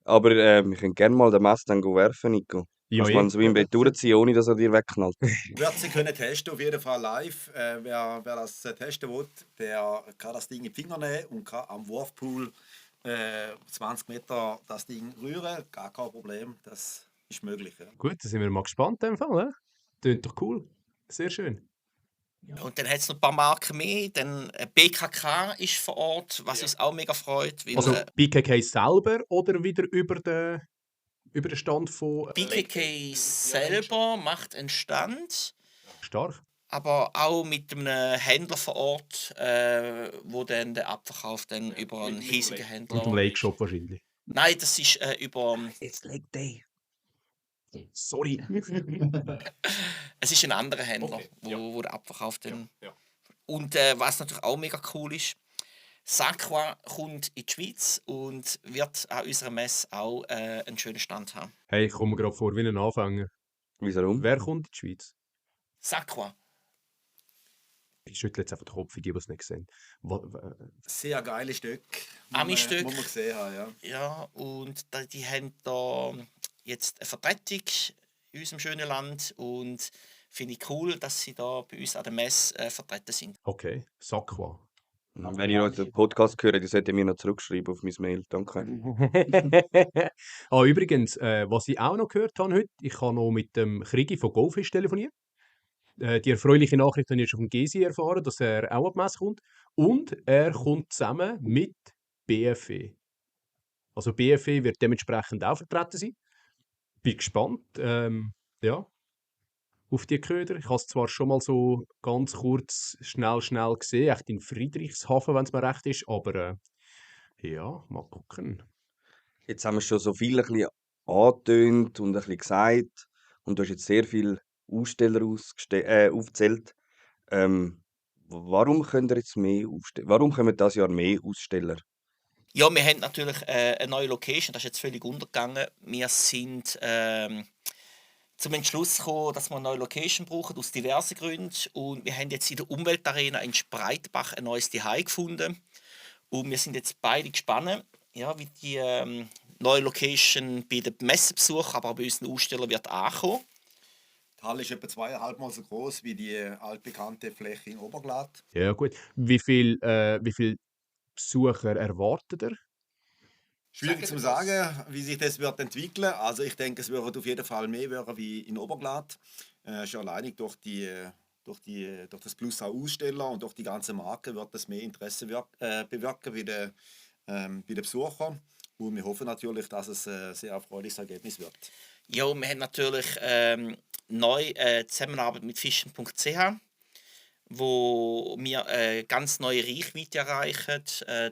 S2: Aber wir können gerne mal den Mess dann werfen, Nico.
S1: Ja,
S2: Kannst du mal so im Bett durchziehen, ohne dass er dir wegknallt.
S4: Wird sie können testen, auf jeden Fall live. Wer das testen will, der kann das Ding in die Finger nehmen und kann am Wurfpool 20 Meter das Ding rühren. Gar kein Problem, das ist möglich. Ja.
S1: Gut, da sind wir mal gespannt in dem Fall. Ne? Tönt doch cool. Sehr schön.
S3: Und dann hat es noch ein paar Marken mehr. Dann BKK ist vor Ort, was uns auch mega freut. Weil,
S1: Also BKK selber oder wieder über den Stand von
S3: BKK selber macht einen Stand,
S1: Stark.
S3: aber auch mit einem Händler vor Ort, wo dann der Abverkauf dann über einen hiesigen
S1: Und im
S3: Händler.
S1: Lake Shop wahrscheinlich.
S3: Nein, das ist über.
S2: It's Lake Day.
S1: Sorry.
S3: Es ist ein anderer Händler,
S1: Okay, ja.
S3: wo der Abverkauf dann.
S1: ja.
S3: Und was natürlich auch mega cool ist, Saqua kommt in die Schweiz und wird an unserer Messe auch einen schönen Stand haben.
S1: Hey, ich komme mir gerade vor wie ein Anfänger.
S2: Wieso?
S1: Wer kommt in die Schweiz?
S3: Saqua.
S1: Ich schüttle jetzt einfach den Kopf, ich gebe es nicht gesehen.
S4: Sehr geile Stück.
S3: Ami-Stück.
S4: Muss man gesehen haben, ja.
S3: Ja, und die haben da jetzt eine Vertretung in unserem schönen Land und finde ich cool, dass sie da bei uns an der Messe vertreten sind.
S1: Okay, Saqua.
S2: Wenn ihr heute den Podcast hört, solltet ihr mir noch zurückschreiben auf mein Mail. Danke.
S1: Übrigens, was ich auch noch gehört habe heute, ich habe noch mit dem Krigi von Goldfish telefoniert. Die erfreuliche Nachricht habe ich jetzt auf dem Gesi erfahren, dass er auch an die Messe kommt. Und er kommt zusammen mit BFE. Also BFE wird dementsprechend auch vertreten sein. Bin gespannt. Ja, auf die Köder. Ich habe es zwar schon mal so ganz kurz, schnell gesehen, echt in Friedrichshafen, wenn es mir recht ist, aber ja, mal gucken.
S2: Jetzt haben wir schon so viel ein bisschen angetönt und ein bisschen gesagt. Und du hast jetzt sehr viele Aussteller aufgezählt. Warum könnt ihr jetzt mehr aufstellen? Warum kommen dieses Jahr mehr Aussteller?
S3: Ja, wir haben natürlich eine neue Location, das ist jetzt völlig untergegangen. Wir sind zum Entschluss gekommen, dass wir eine neue Location brauchen, aus diversen Gründen. Und wir haben jetzt in der Umweltarena in Spreitbach ein neues Zuhause gefunden. Und wir sind jetzt beide gespannt, ja, wie die neue Location bei den Messebesuchern, aber auch bei unseren Ausstellern wird ankommen.
S4: Die Halle ist etwa 2,5 Mal so groß wie die altbekannte Fläche in Oberglatt.
S1: Ja, gut. Wie viel Besucher erwartet ihr?
S4: Schwierig zu sagen, wie sich das wird entwickeln. Also ich denke, es wird auf jeden Fall mehr werden wie in Oberglatt. Schon alleine durch das Plus an Aussteller und durch die ganze Marke wird das mehr Interesse bewirken bei den Besuchern. Und wir hoffen natürlich, dass es ein sehr erfreuliches Ergebnis wird.
S3: Ja, wir haben natürlich neu Zusammenarbeit mit fischen.ch, wo wir ganz neue Reichweite erreichen,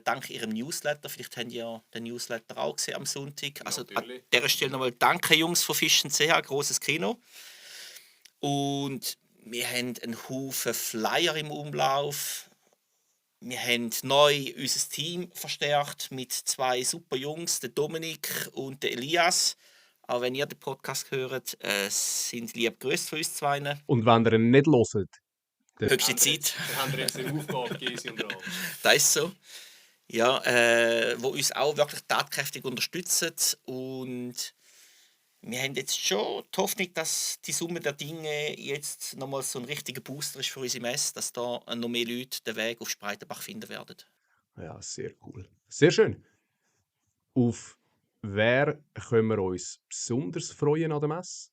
S3: dank ihrem Newsletter. Vielleicht habt ihr den Newsletter auch gesehen am Sonntag. Also an dieser Stelle nochmal danke, Jungs von fischen.ch, grosses Kino. Und wir haben einen Haufen Flyer im Umlauf. Wir haben neu unser Team verstärkt mit 2 super Jungs, der Dominik und der Elias. Auch wenn ihr den Podcast hört, sind lieb grüßt von uns zwei.
S1: Und wenn ihr ihn nicht hört,
S3: Höchste Zeit.
S1: dann haben wir jetzt eine Aufgabe, Gesi und Ralf.
S3: Das ist so. Ja, wo uns auch wirklich tatkräftig unterstützen. Und wir haben jetzt schon die Hoffnung, dass die Summe der Dinge jetzt nochmal so ein richtiger Booster ist für unsere Messe, dass da noch mehr Leute den Weg auf Spreitenbach finden werden.
S1: Ja, sehr cool. Sehr schön. Auf wer können wir uns besonders freuen an der Messe?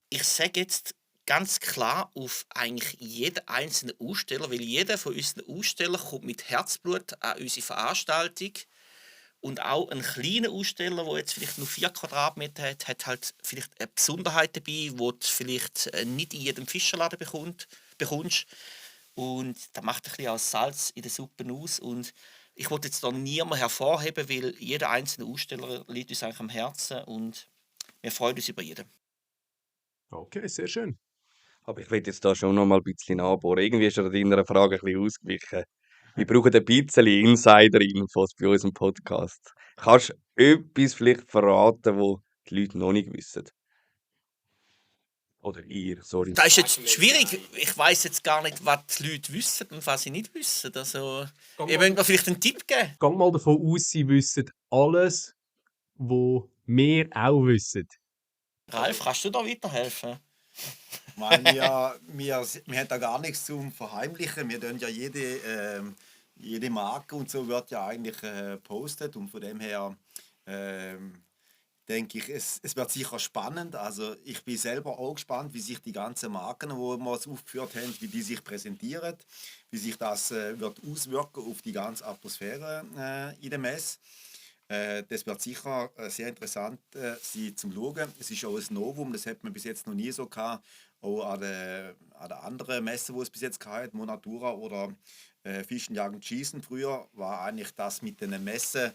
S3: Ich sage jetzt ganz klar auf eigentlich jeden einzelnen Aussteller, weil jeder von unseren Ausstellern kommt mit Herzblut an unsere Veranstaltung. Und auch ein kleiner Aussteller, der jetzt vielleicht nur 4 Quadratmeter hat, hat halt vielleicht eine Besonderheit dabei, die du vielleicht nicht in jedem Fischerladen bekommst. Und das macht ein bisschen auch Salz in der Suppe aus. Und ich wollte jetzt da niemanden hervorheben, weil jeder einzelne Aussteller liegt uns eigentlich am Herzen und wir freuen uns über jeden.
S1: Okay, sehr schön.
S2: Aber ich will jetzt da schon noch mal ein bisschen nachbohren. Irgendwie ist er deiner Frage ein bisschen ausgewichen. Wir brauchen ein bisschen Insider-Infos bei unserem Podcast. Kannst du etwas vielleicht verraten, wo die Leute noch nicht wissen? Oder ihr, sorry.
S3: Das ist jetzt schwierig. Ich weiß jetzt gar nicht, was die Leute wissen und was sie nicht wissen. Also, ihr wollt mir vielleicht einen Tipp geben?
S1: Gang mal davon aus, sie wissen alles, was wir auch wissen.
S3: Ralf, kannst du da weiterhelfen?
S4: Ich meine, wir haben da gar nichts zum Verheimlichen. Wir tun ja jede Marke und so wird ja eigentlich postet und von dem her denke ich, es wird sicher spannend. Also ich bin selber auch gespannt, wie sich die ganzen Marken, die wir jetzt aufgeführt haben, wie die sich präsentieren, wie sich das wird auswirken auf die ganze Atmosphäre in der Messe. Das wird sicher sehr interessant sein zum Schauen. Es ist auch ein Novum, das hat man bis jetzt noch nie so gehabt. Auch an den anderen Messen, die es bis jetzt gehabt hat, Monatura oder Fischen, Jagen, Schießen früher, war eigentlich das mit den Messen,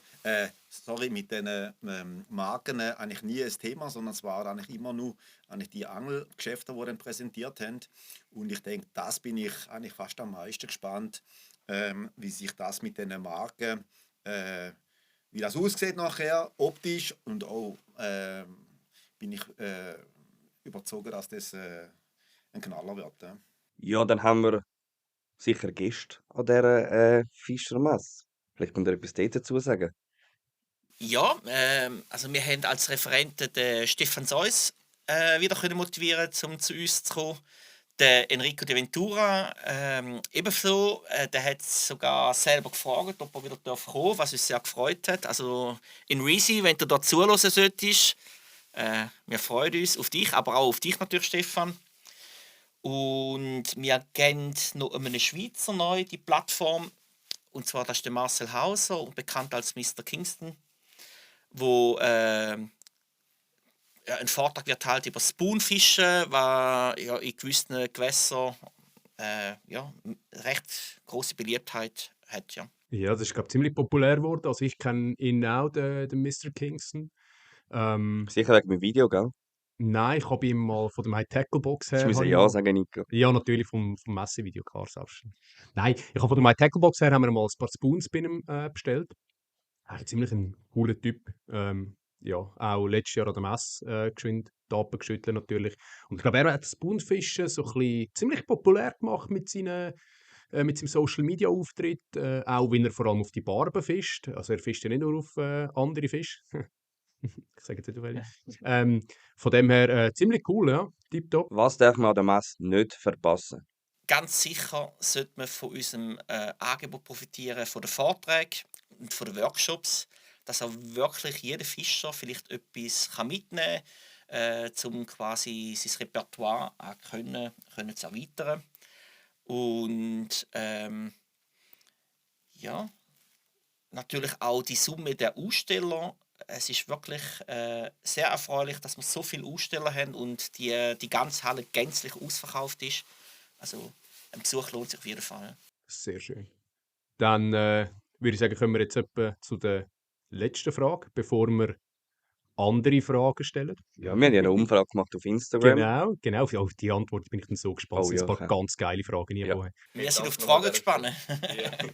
S4: mit den Marken eigentlich nie ein Thema, sondern es war eigentlich immer nur eigentlich die Angelgeschäfte, die dann präsentiert haben. Und ich denke, das bin ich eigentlich fast am meisten gespannt, wie sich das mit den Marken wie das aussieht nachher, optisch und auch bin ich überzeugt, dass das ein Knaller wird. Ja.
S2: Ja, dann haben wir sicher Gäste an dieser Fischermesse. Vielleicht könnt ihr etwas dazu sagen.
S3: Ja, also wir haben als Referenten den Stefan Seuss wieder können motivieren, um zu uns zu kommen. Der Enrico De Ventura ebenso. Der hat sogar selber gefragt, ob er wieder kommen darf, was uns sehr gefreut hat. Also in Risi, wenn du da zuhören solltest, wir freuen uns auf dich, aber auch auf dich natürlich, Stefan. Und wir geben noch einen Schweizer neu die Plattform. Und zwar das ist der Marcel Hauser, bekannt als Mr. Kingston, wo ein Vortrag wird halt über Spoonfischen, was ja, in gewissen Gewässern recht große Beliebtheit hat. Ja.
S1: Ja, das ist, glaube ich, ziemlich populär geworden. Also ich kenne ihn auch, den Mr. Kingston.
S2: Sicher wegen dem Video, gell?
S1: Nein, ich habe ihn mal von der My Tackle Box
S2: Du
S1: her.
S2: musst
S1: habe ich
S2: ja
S1: mal,
S2: sagen, Nico.
S1: ja, natürlich vom Messevideo, klar, selbst. Nein, ich habe von der My Tackle Box her haben wir mal ein paar Spoons bei ihm bestellt. Eigentlich ziemlich ein cooler Typ. Ja, auch letztes Jahr an der Messe geschwind die Tappen geschüttelt natürlich. Und ich glaube, er hat das Spoonfischen so ein bisschen ziemlich populär gemacht mit seinem Social Media Auftritt, auch wenn er vor allem auf die Barben fischt. Also er fischt ja nicht nur auf andere Fische. Ich sage jetzt nicht, welche. Von dem her ziemlich cool, ja. Tipptopp.
S2: Was darf man an der Messe nicht verpassen?
S3: Ganz sicher sollte man von unserem Angebot profitieren, von den Vorträgen und von den Workshops, dass auch wirklich jeder Fischer vielleicht etwas mitnehmen kann, um quasi sein Repertoire auch können zu erweitern. Und ja, natürlich auch die Summe der Aussteller. Es ist wirklich sehr erfreulich, dass wir so viele Aussteller haben und die ganze Halle gänzlich ausverkauft ist. Also ein Besuch lohnt sich auf jeden Fall.
S1: Sehr schön. Dann würde ich sagen, kommen wir jetzt etwa zu der letzten Frage, bevor wir andere Fragen stellen.
S2: Ja, wir haben ja eine Umfrage gemacht auf Instagram.
S1: Genau. Auf die Antwort bin ich dann so gespannt. Es
S2: Oh
S1: sind
S2: ja,
S1: ein paar
S2: okay.
S1: ganz geile Fragen
S2: Ja.
S1: reingekommen.
S3: Wir sind auf die Fragen gespannt.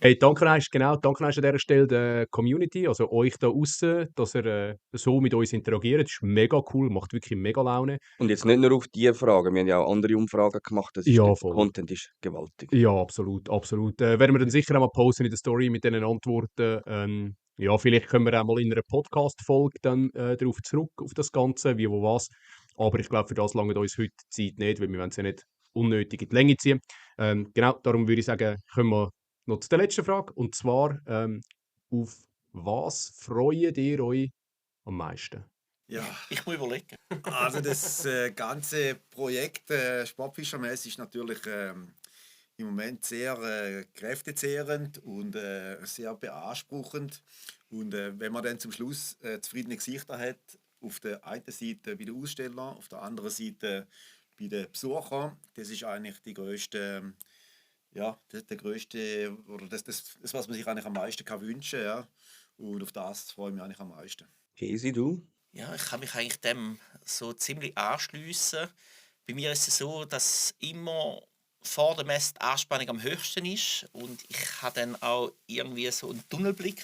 S1: Hey, danke an dieser Stelle der Community, also euch da außen, dass ihr so mit uns interagiert. Das ist mega cool, macht wirklich mega Laune.
S2: Und jetzt nicht nur auf diese Fragen, wir haben ja auch andere Umfragen gemacht. Das ist
S1: Ja,
S2: der
S1: voll.
S2: Content ist gewaltig.
S1: Ja, absolut. Werden wir dann sicher auch mal posten in der Story mit diesen Antworten. Ja, vielleicht können wir auch mal in einer Podcast-Folge dann darauf zurück, auf das Ganze, wie, wo, was. Aber ich glaube, für das lange uns heute die Zeit nicht, weil wir wollen es ja nicht unnötig in die Länge ziehen. Genau, darum würde ich sagen, kommen wir noch zu der letzten Frage. Und zwar, auf was freut ihr euch am meisten?
S4: Ja,
S3: Ich muss überlegen.
S4: also das ganze Projekt Sportfischermesse ist natürlich im Moment sehr kräftezehrend und sehr beanspruchend. Und wenn man dann zum Schluss zufriedene Gesichter hat, auf der einen Seite bei den Ausstellern, auf der anderen Seite bei den Besuchern, das ist eigentlich die größte, der größte, oder das, was man sich eigentlich am meisten kann wünschen kann. Ja. Und auf das freue ich mich eigentlich am meisten.
S2: Casey, du?
S3: Ja, ich kann mich eigentlich dem so ziemlich anschliessen. Bei mir ist es so, dass immer vor der Messe die Anspannung am höchsten ist und ich habe dann auch irgendwie so einen Tunnelblick.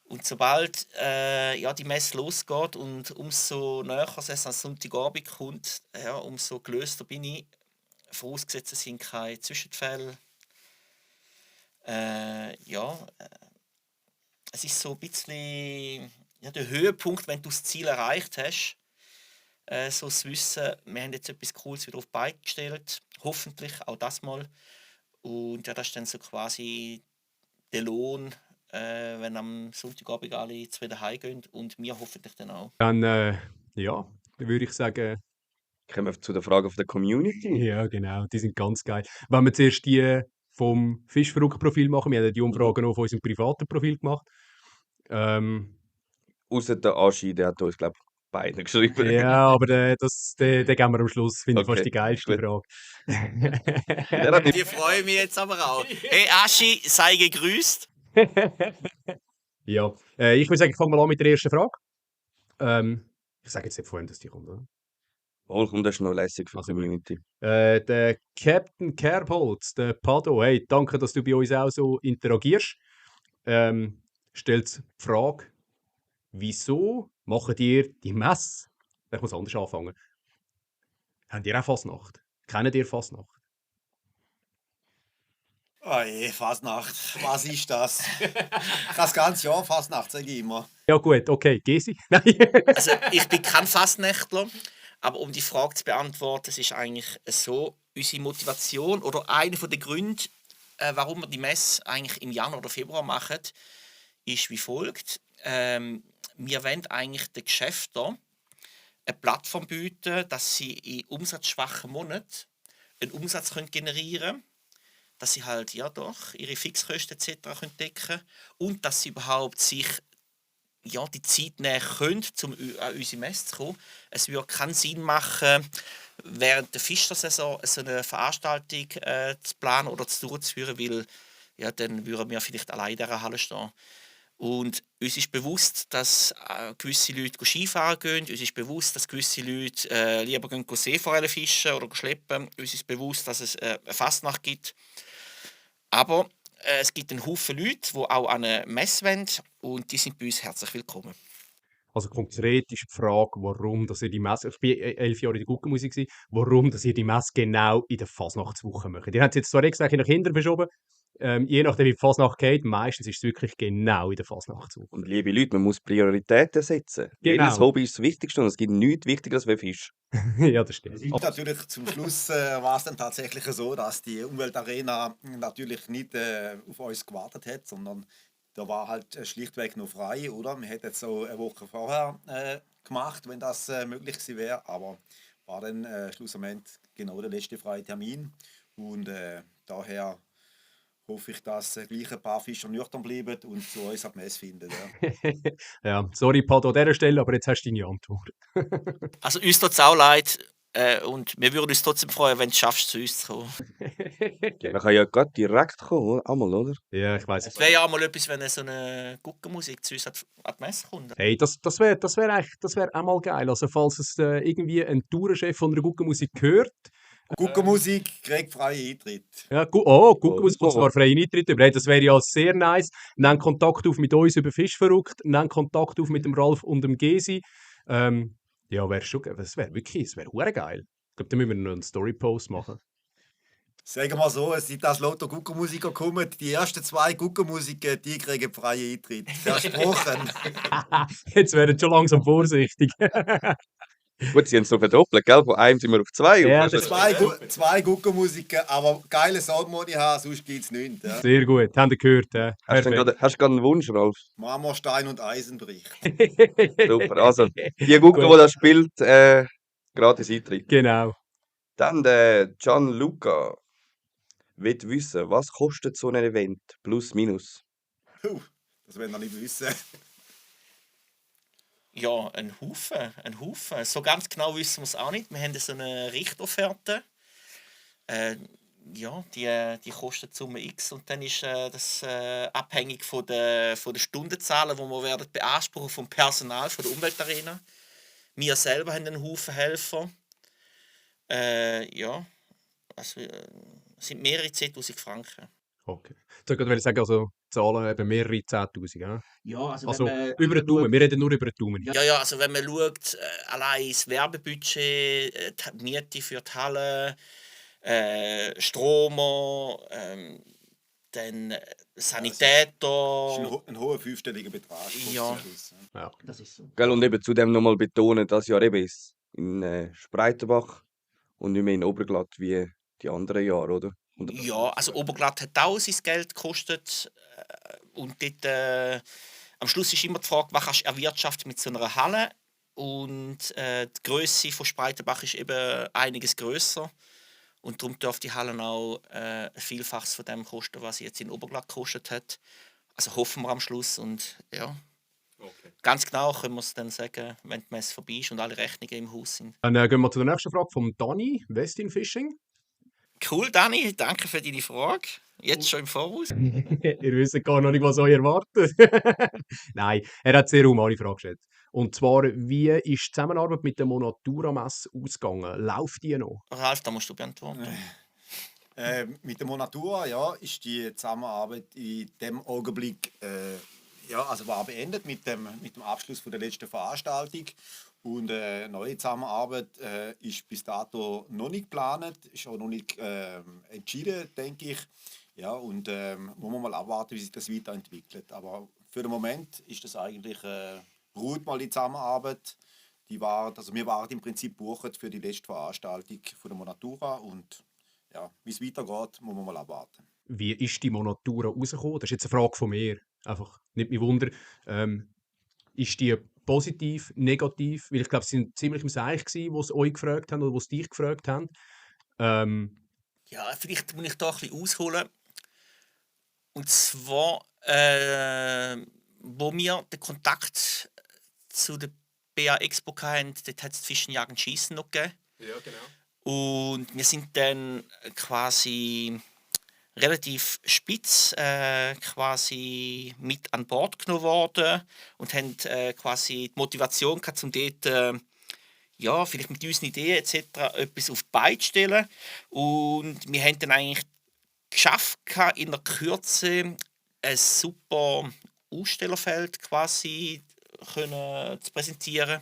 S3: Und sobald die Messe losgeht und umso näher es an Sonntagabend kommt, umso gelöster bin ich. Vorausgesetzt, es sind keine Zwischenfälle. Es ist so ein bisschen der Höhepunkt, wenn du das Ziel erreicht hast. So das Wissen, wir haben jetzt etwas Cooles wieder auf die Beine gestellt. Hoffentlich auch das mal. Und ja, das ist dann so quasi der Lohn, wenn am Sonntagabend alle zu wieder heimgehen und wir hoffentlich dann auch.
S1: Dann, würde ich sagen,
S2: Kommen wir zu der Frage von der Community.
S1: ja, genau, die sind ganz geil. Wenn wir zuerst die vom Fischverrückt-Profil machen, wir haben ja die Umfrage noch auf unserem privaten Profil gemacht.
S2: Außer der Aschi, der hat uns, glaube ich, beide geschrieben.
S1: Ja, aber den geben wir am Schluss, finde ich fast
S2: Okay,
S1: die geilste
S2: gut.
S1: Frage.
S2: Der hat nicht
S3: Die freuen mich jetzt aber auch. Hey Aschi, sei gegrüßt.
S1: Ja, ich würde sagen, ich fange mal an mit der ersten Frage. Ich sage jetzt nicht vorhin, dass die kommt, oder?
S2: Komm, das ist noch lässig für die
S1: Also,
S2: Community.
S1: Der Captain Kerbholz, der Pado, hey, danke, dass du bei uns auch so interagierst. Stellt die Frage, wieso macht ihr die Messe? Ich muss anders anfangen. Habt ihr auch Fasnacht? Kennt ihr Fasnacht?
S4: Oh je, Fasnacht, was ist das? Das ganze Jahr Fasnacht, sage ich immer.
S1: Ja gut, okay, Gesi? Nein.
S3: Also ich bin kein Fastnächtler, aber um die Frage zu beantworten, es ist eigentlich so, unsere Motivation oder einer der Gründe, warum wir die Messe eigentlich im Januar oder Februar machen, ist wie folgt. Wir wollen eigentlich den Geschäften eine Plattform bieten, dass sie in umsatzschwachen Monaten einen Umsatz generieren können, dass sie halt ihre Fixkosten etc. decken können und dass sie überhaupt sich die Zeit nehmen können, um an unsere Messe zu kommen. Es würde keinen Sinn machen, während der Fischersaison so eine Veranstaltung zu planen oder durchzuführen, weil dann würden wir vielleicht allein in dieser Halle stehen. Und uns ist bewusst, dass gewisse Leute Skifahren gehen, uns ist bewusst, dass gewisse Leute lieber Seeforellen fischen oder schleppen. Uns ist bewusst, dass es eine Fastnacht gibt. Aber es gibt einen Haufen Leute, die auch an eine Messe wollen und die sind bei uns herzlich willkommen.
S1: Also konkret ist die Frage, warum dass ihr die Messe, ich war 11 Jahre in der Guggenmusik, warum dass ihr die Messe genau in der Fasnachtswoche macht. Ihr habt es jetzt zwar extra nach hinten verschoben, je nachdem wie die Fasnacht geht, meistens ist es wirklich genau in der Fasnachtswoche.
S2: Und liebe Leute, man muss Prioritäten setzen.
S1: Genau.
S2: Jedes Hobby ist das Wichtigste und es gibt nichts Wichtigeres wie Fisch.
S1: Ja, das stimmt.
S4: Und natürlich zum Schluss war es dann tatsächlich so, dass die Umweltarena natürlich nicht auf uns gewartet hat, sondern da war halt schlichtweg noch frei, oder? Wir hätten es so eine Woche vorher gemacht, wenn das möglich gewesen wäre, aber war dann schlussendlich genau der letzte freie Termin und daher hoffe ich, dass gleich ein paar Fischer nüchtern bleiben und zu uns ab Messe finden. Ja.
S1: Ja, sorry Pado an dieser Stelle, aber jetzt hast du deine Antwort.
S3: Also uns tut es auch leid und wir würden uns trotzdem freuen, wenn du es schaffst, zu uns zu kommen.
S2: Man kann ja gerade direkt kommen, einmal, oder?
S1: Ja, ich weiß
S3: Es
S1: es.
S3: wäre ja auch mal etwas, wenn so eine Guckenmusik zu uns an die Messe kommt.
S1: Hey, das wär auch mal geil. Also, falls es irgendwie ein Tourenchef von einer Guggenmusik hört,
S4: Guggenmusik kriegt freien Eintritt.
S1: ja, Guggenmusik
S2: Oh.
S1: muss zwar freien Eintritt über. Hey, das wäre ja sehr nice. Nehmt Kontakt auf mit uns über Fischverrückt, nehmt Kontakt auf mit dem Ralf und dem Gesi. Ja, wäre schon, das wäre wirklich, das wäre hure geil. Ich glaube, da müssen wir noch einen Story-Post machen.
S4: Sagen wir so, es sind das lauter Guggenmusiker kommen. Die ersten 2 Guggenmusiker, die kriegen freien Eintritt. Versprochen.
S1: Jetzt werden schon langsam vorsichtig.
S2: Gut, sie haben es so verdoppelt, gell? Von einem sind wir auf 2.
S1: Ja,
S2: Und
S1: das-
S4: Zwei Guggenmusiker, aber geile Soundmodi haben, sonst gibt es nichts. Ja.
S1: Sehr gut, habt ihr gehört?
S2: hast du gerade einen Wunsch, Ralf?
S4: Marmorstein und Eisenbricht.
S2: Super. Also, die Google, die das spielt, gratis Eintritt.
S1: Genau.
S2: Dann der Gianluca will wissen, was kostet so ein Event? Plus, minus.
S4: Das werden wir nicht wissen.
S3: Ja, ein Haufen. So ganz genau wissen wir es auch nicht. Wir haben so eine Richtofferte. Die kostet Summe X und dann ist das abhängig von der Stundenzahlen, die wir werden beanspruchen vom Personal von der Umweltarena. Wir selber haben einen Haufen Helfer. also, es sind mehrere 10'000 Franken.
S1: Okay. Ich wollte sagen, also Zahlen eben mehrere 10'000, ja?
S3: Ja, also
S1: Also über den Daumen, wir reden nur über den Daumen.
S3: ja, also wenn man schaut, allein das Werbebudget, die Miete für die Halle, Stromer, dann
S4: Ist
S3: Sanitäter.
S4: ein hoher fünfstelliger Betrag.
S3: Ja.
S4: Am Schluss, ja.
S1: Ja.
S3: Das ist so.
S2: Gell, und eben zudem nochmal betonen, dass ja eben ist in Spreitenbach und nicht mehr in Oberglatt wie die anderen Jahre, oder?
S3: Ja, also Oberglatt hat auch sein Geld gekostet. Und dort, am Schluss ist immer die Frage, was kannst du erwirtschaften mit so einer Halle? Und die Größe von Spreitenbach ist eben einiges grösser. Und darum dürfte die Halle auch ein Vielfaches von dem kosten, was sie jetzt in Oberglatt gekostet hat. Also hoffen wir am Schluss. Und ja,
S1: Okay.
S3: ganz genau können wir es dann sagen, wenn die Messe vorbei ist und alle Rechnungen im Haus sind.
S1: Dann gehen wir zu der nächsten Frage von Dani, Westin Fishing.
S3: Cool, Dani, danke für deine Frage. Jetzt schon im Voraus.
S1: Ihr wisst gar noch nicht, was euch erwartet. Nein, er hat sehr humane Frage gestellt. Und zwar, wie ist die Zusammenarbeit mit der Monatura-Messe ausgegangen? Läuft die noch?
S3: Ralf, da musst du beantworten.
S4: Mit der Monatura, ja, ist die Zusammenarbeit in dem Augenblick ja, also war beendet mit dem Abschluss von der letzten Veranstaltung. Und neue Zusammenarbeit ist bis dato noch nicht geplant, ist auch noch nicht entschieden, denke ich. Ja, und muss man mal abwarten, wie sich das weiterentwickelt. Aber für den Moment ist das eigentlich, ruht mal die Zusammenarbeit. Also wir waren im Prinzip gebucht für die letzte Veranstaltung von der Monatura und ja, wie es weitergeht, muss man mal abwarten.
S1: Wie ist die Monatura rausgekommen? Das ist jetzt eine Frage von mir. Einfach nicht mich Wunder. Ist die positiv, negativ? Weil ich glaube, sie sind ziemlich im Seich gewesen, wo sie euch gefragt haben oder wo sie dich gefragt haben.
S3: Ja, vielleicht muss ich da ein bisschen ausholen. Und zwar, wo wir den Kontakt zu der BA Expo hatten, dort hat es Zwischenjagen Schießen noch gegeben.
S1: Ja, genau.
S3: Und wir sind dann quasi relativ spitz quasi mit an Bord genommen worden und haben quasi die Motivation gehabt, um dort ja, vielleicht mit unseren Ideen etc. etwas auf die Beine zu stellen. Und wir haben dann eigentlich geschafft, in der Kürze ein super Ausstellerfeld quasi zu präsentieren.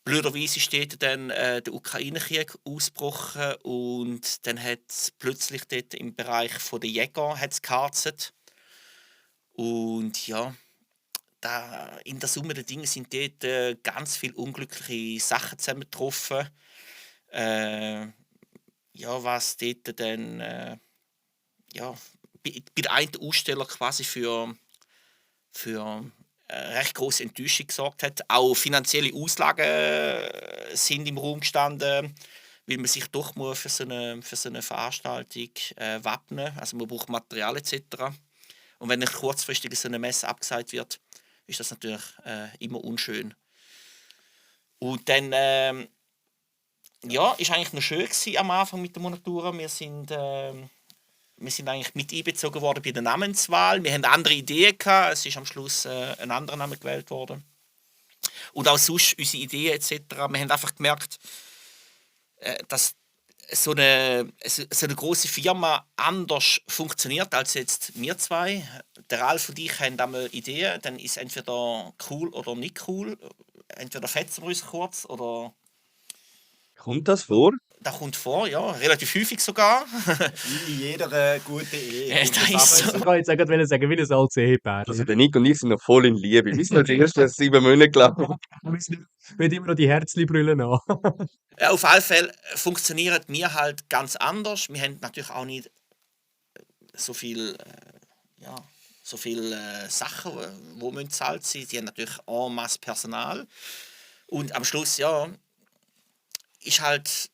S3: Blöderweise steht dann der Ukraine-Krieg ausgebrochen und dann hat es plötzlich dort im Bereich der Jäger geharzt. Und ja, in der Summe der Dinge sind dort ganz viele unglückliche Sachen zusammengetroffen. Ja, was dort dann ja, bei der einen Aussteller quasi für recht große Enttäuschung gesorgt hat. Auch finanzielle Auslagen sind im Raum gestanden, weil man sich doch muss für so eine Veranstaltung wappnen. Also man braucht Material etc. Und wenn nicht kurzfristig so eine Messe abgesagt wird, ist das natürlich immer unschön. Und dann ja, ist eigentlich noch schön gewesen am Anfang mit der Monatura. Wir sind eigentlich mit einbezogen worden bei der Namenswahl. Wir hatten andere Ideen gehabt. Es ist am Schluss ein anderer Name gewählt worden. Und auch sonst unsere Ideen etc. Wir haben einfach gemerkt, dass so eine große Firma anders funktioniert als jetzt wir zwei. Der Ralf und ich haben einmal Ideen, dann ist entweder cool oder nicht cool. Entweder fetzen wir uns kurz oder.
S2: Kommt das vor?
S3: Das kommt vor, ja, relativ häufig sogar.
S4: Wie in jeder guten Ehe.
S3: Ja,
S4: kommt
S3: das ist
S4: ab und
S3: so.
S1: Ich kann jetzt sagen, wie ein altes Ehepaar.
S2: Also der Nick und ich sind noch voll in Liebe. Wir sind noch die ersten 7 Monate gelaufen.
S1: Wir haben immer noch die Herzli-Brüllen an.
S3: Ja, auf alle Fälle funktionieren wir halt ganz anders. Wir haben natürlich auch nicht so viel, Sachen, die müssen bezahlt sein. Die haben natürlich en masse Personal. Und am Schluss, ja, ist halt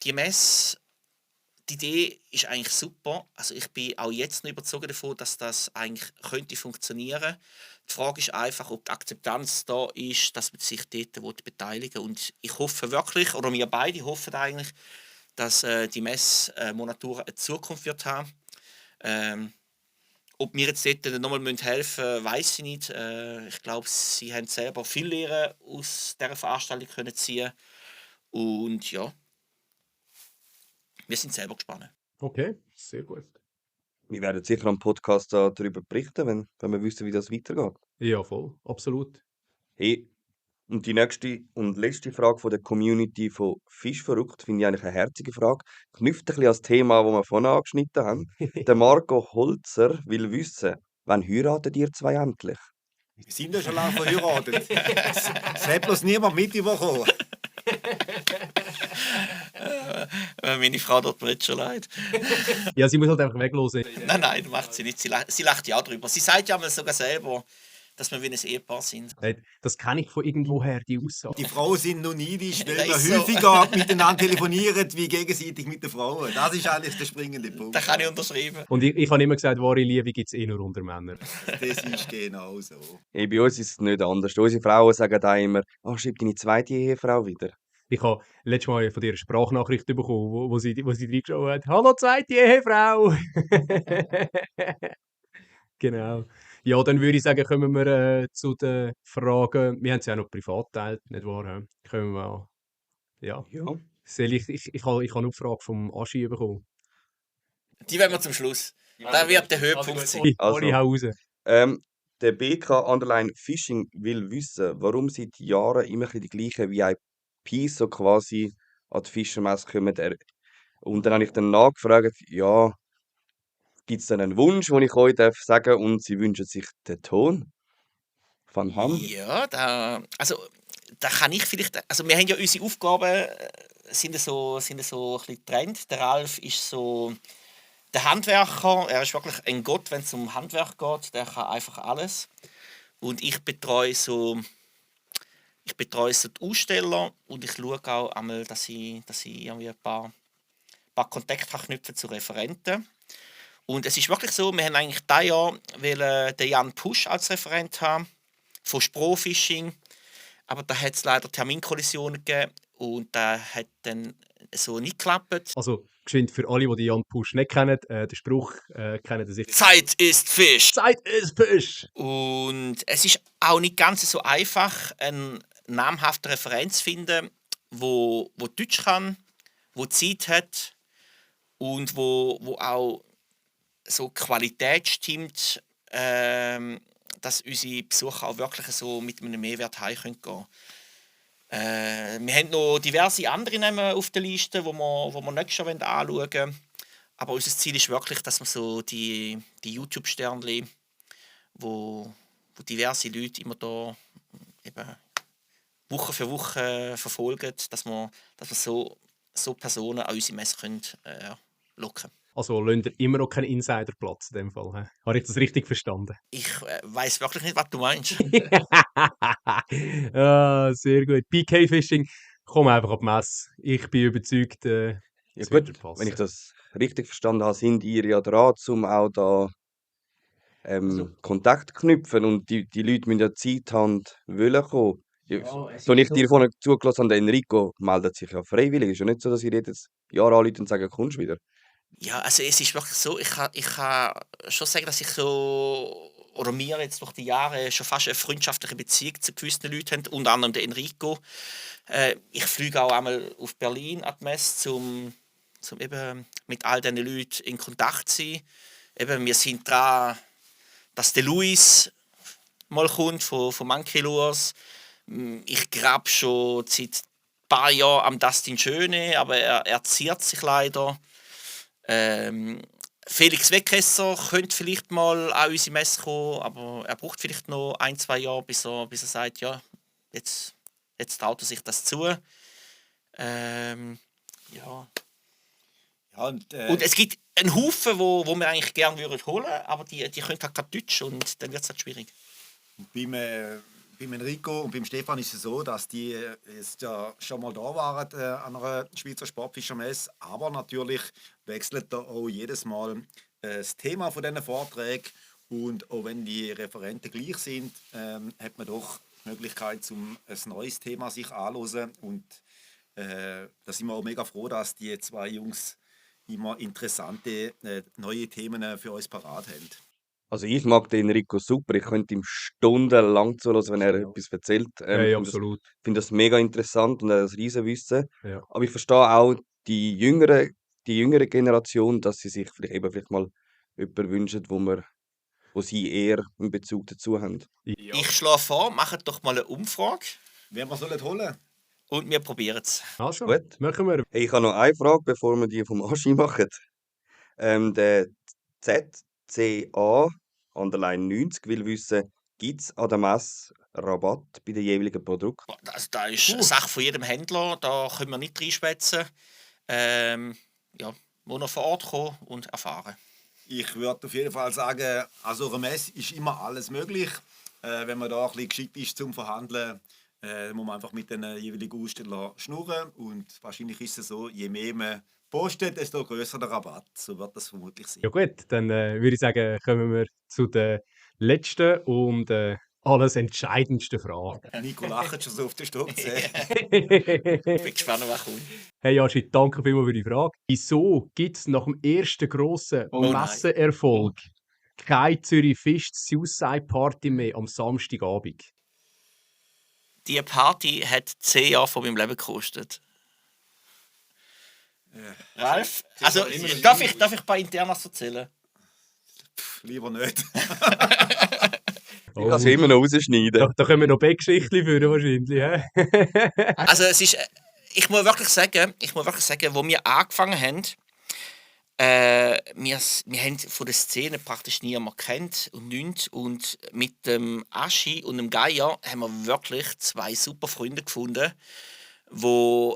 S3: die Messe, die Idee ist eigentlich super. Also ich bin auch jetzt noch überzeugt davon, dass das eigentlich könnte funktionieren. Die Frage ist einfach, ob die Akzeptanz da ist, dass man sich dort beteiligen will. Und ich hoffe wirklich, oder wir beide hoffen eigentlich, dass die Messe Monatura eine Zukunft wird haben. Ob wir jetzt dort nochmal helfen müssen, weiss ich nicht. Ich glaube, sie haben selber viel Lehren aus dieser Veranstaltung können ziehen. Und ja. wir sind selber gespannt.
S1: Okay, sehr gut.
S2: Wir werden sicher am Podcast darüber berichten, wenn wir wissen, wie das weitergeht.
S1: Ja, voll, absolut.
S2: Hey, und die nächste und letzte Frage von der Community von Fischverrückt finde ich eigentlich eine herzige Frage. Knüpft ein bisschen an das Thema, das wir vorhin angeschnitten haben. Der Marco Holzer will wissen, wann heiratet ihr zwei endlich?
S4: Wir sind ja schon lange verheiratet. Es hat bloß niemand mitbekommen.
S3: Meine Frau tut mir jetzt schon leid.
S1: Ja, sie muss halt einfach weglosen.
S3: Nein, macht sie nicht. Sie lacht ja drüber. Sie sagt ja mal sogar selber, dass wir wie ein Ehepaar sind.
S1: Hey, das kenne ich von irgendwoher, die Aussage.
S4: Die Frauen sind noch neidisch, weil
S3: Das
S4: wir
S3: ist so.
S4: häufiger miteinander telefonieren, wie gegenseitig mit den Frauen. Das ist eigentlich der springende Punkt.
S3: Das kann ich unterschreiben.
S1: Und ich habe immer gesagt, wahre Liebe gibt es nur unter Männern.
S4: Das ist genau so.
S2: Hey, bei uns ist es nicht anders. Unsere Frauen sagen auch immer, schreib deine zweite Ehefrau wieder.
S1: Ich habe letztes Mal von dir eine Sprachnachricht bekommen, wo sie reingeschaut hat. Hallo, zweite Ehefrau! Genau. Ja, dann würde ich sagen, kommen wir zu den Fragen. Wir haben sie auch noch privat geteilt, nicht wahr? Können wir mal. Ja.
S2: Ja.
S1: Ich habe noch eine Frage vom Aschi bekommen.
S3: Die wollen wir zum Schluss. Da wird der Höhepunkt sein.
S2: Also.
S1: Alle hau raus.
S2: Der BK Underline Fishing will wissen, warum seit Jahren immer ein bisschen die gleichen VIPs so quasi an die Fischermesse kommen. Und dann habe ich dann nachgefragt, ja, gibt es denn einen Wunsch, den ich euch sagen darf? Und sie wünschen sich den Ton von Ham.
S3: Ja, da kann ich vielleicht. Also, wir haben ja unsere Aufgaben sind so ein bisschen getrennt. Der Ralf ist so der Handwerker. Er ist wirklich ein Gott, wenn es um Handwerk geht. Der kann einfach alles. Und ich betreue so die Aussteller und ich schaue auch einmal, dass ich irgendwie ein paar Kontakte knüpfen zu Referenten. Und es ist wirklich so, wir haben eigentlich dieses Jahr den Jan Pusch als Referent haben, von Sprofishing. Aber da hat es leider Terminkollisionen gegeben und da hat dann so nicht geklappt.
S1: Also, geschwind für alle, die Jan Pusch nicht kennen, den Spruch kennen sicher.
S3: Zeit ist Fisch!
S1: Zeit ist Fisch!
S3: Und es ist auch nicht ganz so einfach, einen namhaften Referent zu finden, wo Deutsch kann, wo Zeit hat und wo auch so Qualität stimmt, dass unsere Besucher auch wirklich so mit einem Mehrwert heim gehen können. Wir haben noch diverse andere Namen auf der Liste, die wir nicht schon anschauen wollen. Aber unser Ziel ist wirklich, dass wir so die YouTube-Sternchen, wo diverse Leute immer da eben Woche für Woche verfolgen, dass wir so Personen an unsere Messe können, locken.
S1: Also lasst ihr immer noch keinen Insiderplatz in dem Fall. He? Habe ich das richtig verstanden?
S3: Ich weiss wirklich nicht, was du meinst.
S1: Sehr gut. PK Fishing, komm einfach auf die Messe. Ich bin überzeugt,
S2: Ja
S1: es wird dir
S2: gut,
S1: passen.
S2: wenn ich das richtig verstanden habe, sind ihr ja dran, um auch da Kontakt zu knüpfen und die Leute müssen ja Zeit haben und wollen kommen. So ich dir vorhin zugelassen habe, der Enrico meldet sich ja freiwillig. Ist ja nicht so, dass ihr jedes Jahr anruft und sagt, kommst du wieder.
S3: Ja, also es ist wirklich so, ich kann schon sagen, dass ich so, oder wir jetzt durch die Jahre schon fast eine freundschaftliche Beziehung zu gewissen Leuten haben, unter anderem der Enrico. Ich fliege auch einmal auf Berlin an die Messe, um eben mit all diesen Leuten in Kontakt zu sein. Eben, wir sind dran, dass der Luis mal kommt von Monkey Lures. Ich grabe schon seit ein paar Jahren am Dustin Schöne, aber er ziert sich leider. Felix Weckesser könnte vielleicht mal an unsere Messe kommen, aber er braucht vielleicht noch 1-2 Jahre, bis er sagt, ja, jetzt traut er sich das zu. Ja.
S4: Ja, und
S3: es gibt einen Haufen, wo wir eigentlich gerne holen würden, aber die können halt kein Deutsch und dann wird es halt schwierig.
S4: Beim Enrico und beim Stefan ist es so, dass die jetzt ja schon mal da waren an einer Schweizer Sportfischermesse, aber natürlich wechselt da auch jedes Mal das Thema von diesen Vorträgen und auch wenn die Referenten gleich sind, hat man doch die Möglichkeit, ein neues Thema sich anzuhören und da sind wir auch mega froh, dass die zwei Jungs immer interessante neue Themen für uns parat haben.
S2: Also ich mag den Enrico super. Ich könnte ihm stundenlang zuhören, wenn er etwas erzählt.
S1: Hey,
S2: Ich
S1: absolut.
S2: finde das mega interessant und er hat das Riesenwissen.
S1: Ja.
S2: Aber ich verstehe auch, die Jüngeren, die jüngere Generation, dass sie sich vielleicht mal jemanden wünschen, wo sie eher einen Bezug dazu haben.
S3: Ich schlage vor, macht doch mal eine Umfrage
S4: Wer wir sollen holen?
S3: und wir probieren es.
S1: Also,
S2: Gut.
S1: machen wir.
S2: Hey, ich habe noch eine Frage, bevor wir die vom Aschi machen. Der ZCA Underline 90 will wissen, gibt es an der Messe Rabatt bei den jeweiligen Produkten?
S3: Also, da ist eine Sache von jedem Händler, da können wir nicht reinschwätzen. Ja, muss noch vor Ort kommen und erfahren.
S4: Ich würde auf jeden Fall sagen, also eine Messe ist immer alles möglich. Wenn man da ein bisschen geschickt ist zum Verhandeln, muss man einfach mit den jeweiligen Ausstellern schnurren. Und wahrscheinlich ist es so, je mehr man postet, desto größer der Rabatt. So wird das vermutlich sein.
S1: Ja gut, dann würde ich sagen, kommen wir zu der letzten und alles entscheidendsten Frage.
S4: Nico lacht schon so auf den Stock.
S3: Ich bin gespannt, was kommt.
S1: Hey Aschi, danke vielmals für die Frage. Wieso gibt es nach dem ersten grossen
S3: Oh nein.
S1: Messeerfolg keine Zürich Fisch Suicide Party mehr am Samstagabend?
S3: Die Party hat 10 Jahre von meinem Leben gekostet. Ralf, also darf ich ein paar Internas erzählen?
S4: Lieber nicht.
S2: Ich kann es immer noch rausschneiden.
S1: Da können wir noch Beckgeschichten führen wahrscheinlich. Hä?
S3: Also es ist, ich muss wirklich sagen, wo wir angefangen haben, wir haben von der Szene praktisch niemand kennt und nichts. Und mit dem Aschi und dem Geier haben wir wirklich 2 super Freunde gefunden, die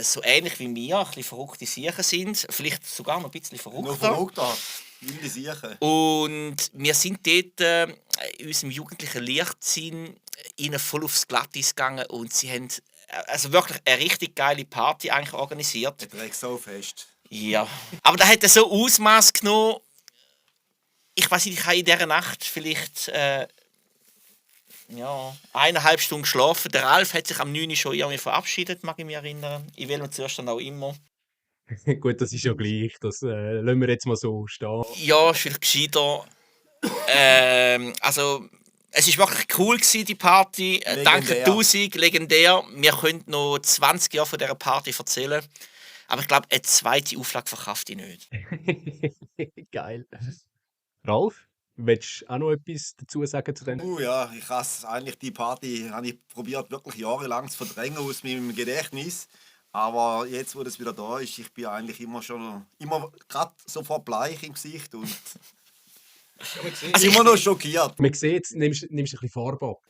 S3: so ähnlich wie wir, ein bisschen verrückte Siechen sind, vielleicht sogar noch ein bisschen
S4: Noch
S3: verrückter.
S4: verrückter. Wilde Siechen.
S3: Und wir sind dort in unserem jugendlichen Leichtsinn ihnen voll aufs Glatteis gegangen und sie haben also wirklich eine richtig geile Party eigentlich organisiert.
S4: Der Dreck so fest.
S3: Ja. Aber da hat er so Ausmaß genommen. Ich weiß nicht, ich habe in dieser Nacht vielleicht 1,5 Stunden geschlafen. Der Ralf hat sich am 9 Uhr schon irgendwie verabschiedet, mag ich mich erinnern. Ich will ihn zuerst dann auch immer.
S1: Gut, das ist ja gleich. Das lassen wir jetzt mal so stehen.
S3: Ja, ist vielleicht gescheiter. Also, es war wirklich cool, die Party. Danke
S4: Legendär.
S3: 1000, legendär. Wir können noch 20 Jahre von dieser Party erzählen. Aber ich glaube, eine zweite Auflage verkauft ich nicht.
S1: Geil. Ralf, willst du auch noch etwas dazu sagen zu dem?
S4: Ja, ich hasse eigentlich die Party, habe ich probiert wirklich jahrelang zu verdrängen aus meinem Gedächtnis. Aber jetzt, wo das wieder da ist, ich bin eigentlich immer gerade sofort bleich im Gesicht und immer noch schockiert.
S1: Man sieht, nimmst ein bisschen Farbe ab.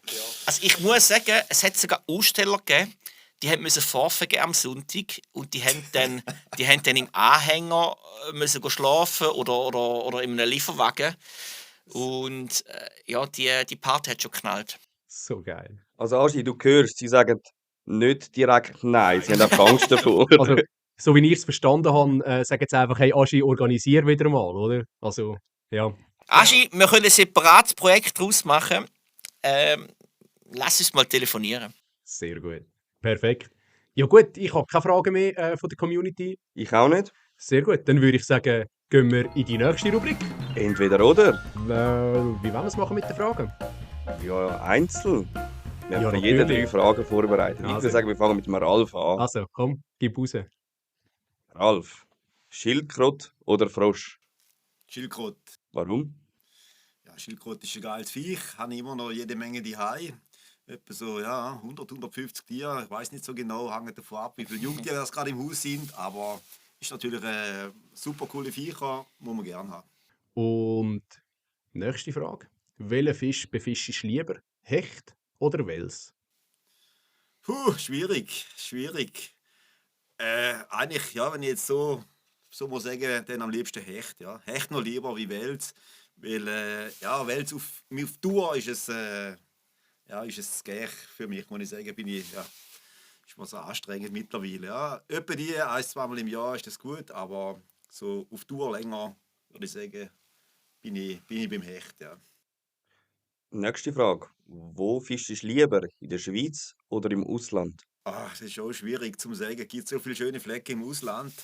S3: Also ich muss sagen, es hat sogar Aussteller gegeben, die mussten vorfegen am Sonntag und die haben dann im Anhänger müssen schlafen oder in einem Lieferwagen. Und die Party hat schon geknallt.
S1: So geil.
S2: Also Aschi, du hörst, sie sagen nicht direkt nein, sie haben einfach Angst davor.
S1: Also, so wie ich es verstanden habe, sagen jetzt einfach, hey Aschi, organisier wieder mal, oder? Also, ja.
S3: Aschi, wir können ein separates Projekt daraus machen. Lass uns mal telefonieren.
S1: Sehr gut. Perfekt. Ja gut, ich habe keine Fragen mehr von der Community.
S2: Ich auch nicht.
S1: Sehr gut, dann würde ich sagen, gehen wir in die nächste Rubrik.
S2: Entweder oder.
S1: Wie wollen wir es machen mit den Fragen?
S2: Ja, einzeln. Wir
S1: Ja,
S2: haben für jeden 3
S1: natürlich.
S2: Fragen vorbereitet. Ich
S1: Also.
S2: würde sagen, wir fangen mit dem Ralf an.
S1: Also, komm, gib raus.
S2: Ralf, Schildkröte oder Frosch?
S4: Schildkröte.
S2: Warum?
S4: Ja, Schildkröte ist ein geiles Viech, habe ich immer noch jede Menge daheim. Etwa so, ja, 100, 150 Tiere. Ich weiß nicht so genau, hängt davon ab, wie viele Jungtiere das gerade im Haus sind. Aber ist natürlich super coole Viecher, muss man gerne haben.
S1: Und nächste Frage. Welchen Fisch befischst du lieber? Hecht oder Wels?
S4: Schwierig. Eigentlich, ja, wenn ich jetzt so muss sagen, dann am liebsten Hecht. Ja. Hecht noch lieber wie Wels. Weil, Wels auf Tour ist es das Gleich für mich, muss ich sagen. Ist mir so anstrengend mittlerweile. Ja. Etwa die 1-2 Mal im Jahr ist das gut, aber so auf Tour länger, würde ich sagen, bin ich beim Hecht. Ja.
S2: Nächste Frage. Wo fischst du lieber? In der Schweiz oder im Ausland?
S4: Das ist auch schwierig zu sagen. Es gibt so viele schöne Flecken im Ausland.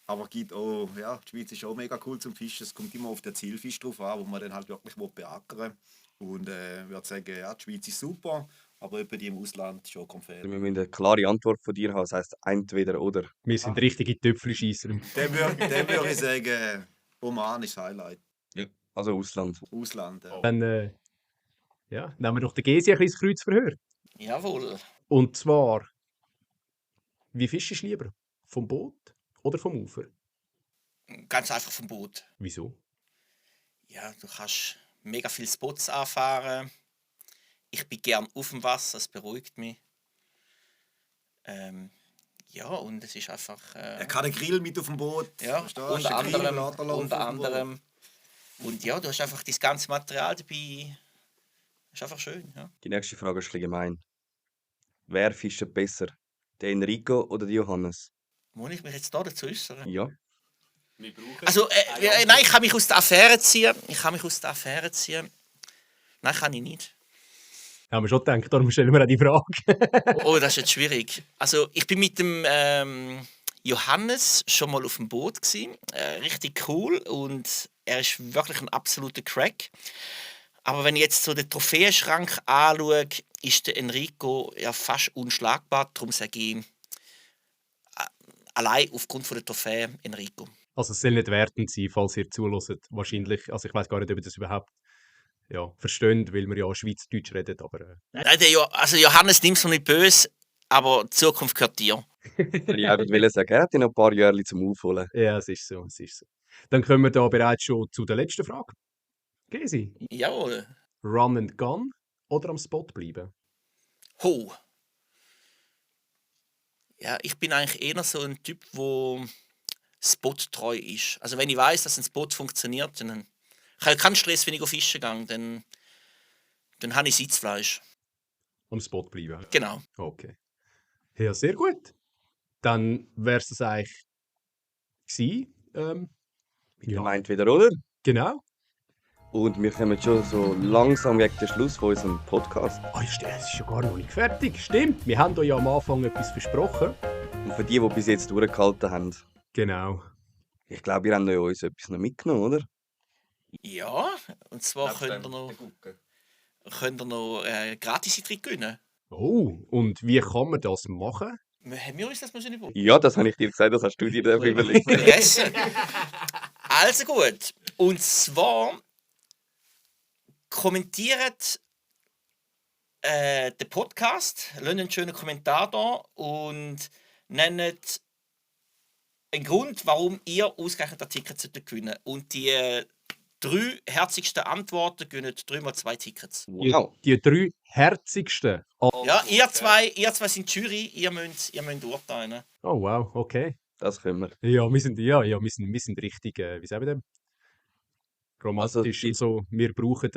S4: Aber gibt auch, ja, die Schweiz ist auch mega cool zum Fischen. Es kommt immer auf den Zielfisch drauf an, wo man dann halt wirklich beackern will. Und ich würde sagen, ja, die Schweiz ist super. aber etwa die im Ausland schon konfert.
S2: Wir müssen eine klare Antwort von dir haben. Das heisst, entweder oder.
S1: Wir sind richtige Töpfelscheisser.
S4: Dann würde ich sagen, Oman ist das Highlight.
S2: Also Ausland.
S4: Ausland.
S1: Dann nehmen wir doch den Gesi ein bisschen ins Kreuzverhör.
S3: Jawohl.
S1: Und zwar, wie fischst du lieber? Vom Boot oder vom Ufer?
S3: Ganz einfach vom Boot.
S1: Wieso?
S3: Ja, du kannst mega viele Spots anfahren. Ich bin gern auf dem Wasser, es beruhigt mich. Ja, und es ist einfach...
S4: Er kann einen Grill mit auf dem Boot.
S3: ja,
S4: Verstehst du?
S3: unter
S4: Ein Grill,
S3: anderem,
S4: Lagerlauf
S3: unter
S4: auf dem Boot.
S3: anderem. Und ja, du hast einfach das ganze Material dabei. Ist einfach schön, ja.
S2: Die nächste Frage ist ein bisschen gemein. Wer fischt besser? Der Enrico oder der Johannes?
S3: Muss ich mich jetzt da dazu äußern?
S2: Ja.
S3: Also, nein, ich kann mich aus der Affäre ziehen. Nein, kann ich nicht.
S1: Haben wir schon gedacht, darum stellen wir auch die Frage.
S3: Oh, das ist jetzt schwierig. Also, ich bin mit dem Johannes schon mal auf dem Boot gewesen. Richtig cool und er ist wirklich ein absoluter Crack. Aber wenn ich jetzt so den Trophäenschrank anschaue, ist der Enrico ja fast unschlagbar. Darum sage ich allein aufgrund von der Trophäe Enrico.
S1: Also es soll nicht wertend sein, falls ihr zuhört. Wahrscheinlich, also ich weiß gar nicht, ob ihr das überhaupt versteht, weil wir ja Schweizerdeutsch reden, aber...
S3: Nein, also Johannes, nimm's mir nicht böse, aber die Zukunft gehört dir.
S2: Ich wollte sagen, er hat noch ein paar Jahre zum Aufholen.
S1: Ja, es ist so. Dann kommen wir da bereits schon zu der letzten Frage. Gesi,
S3: Jawohl.
S1: Run and Gun oder am Spot bleiben?
S3: Ho. Ja, ich bin eigentlich eher so ein Typ, der spottreu ist. Also wenn ich weiß, dass ein Spot funktioniert, dann ich habe keinen Stress, wenn ich fischen gehe, dann habe ich Sitzfleisch.
S1: Am Spot bleiben.
S3: Genau.
S1: Okay. Ja, sehr gut. Dann wäre es das eigentlich gewesen.
S2: Ihr meint wieder, oder?
S1: Genau.
S2: Und wir kommen schon so langsam gegen den Schluss von unserem Podcast.
S1: Ah, es ist schon gar noch nicht fertig. Stimmt, wir haben euch ja am Anfang etwas versprochen.
S2: Und für die bis jetzt durchgehalten haben,
S1: Genau.
S2: ich glaube, ihr habt uns etwas noch mitgenommen, oder?
S3: Ja, und zwar könnt ihr noch Gratis-Eintritt gewinnen.
S1: Oh, und wie kann man das machen?
S3: Haben wir uns das mal schon überlegt?
S2: Ja, das habe ich dir gesagt, das hast du dir überlegt.
S3: Vergessen. Also gut. Und zwar kommentiert den Podcast, lasst einen schönen Kommentar da und nennt einen Grund, warum ihr ausgerechnet ein Ticket gewinnen solltet. Und die 3 herzigsten Antworten gewinnen 3x2 Tickets.
S2: Wow.
S1: Die 3 herzigsten.
S3: Ja, ihr zwei sind die Jury, ihr müsst urteilen.
S1: Oh wow, okay.
S2: Das können wir.
S1: Ja, wir sind richtig, wie sagen wir dem? Romantisch. Also, wir brauchen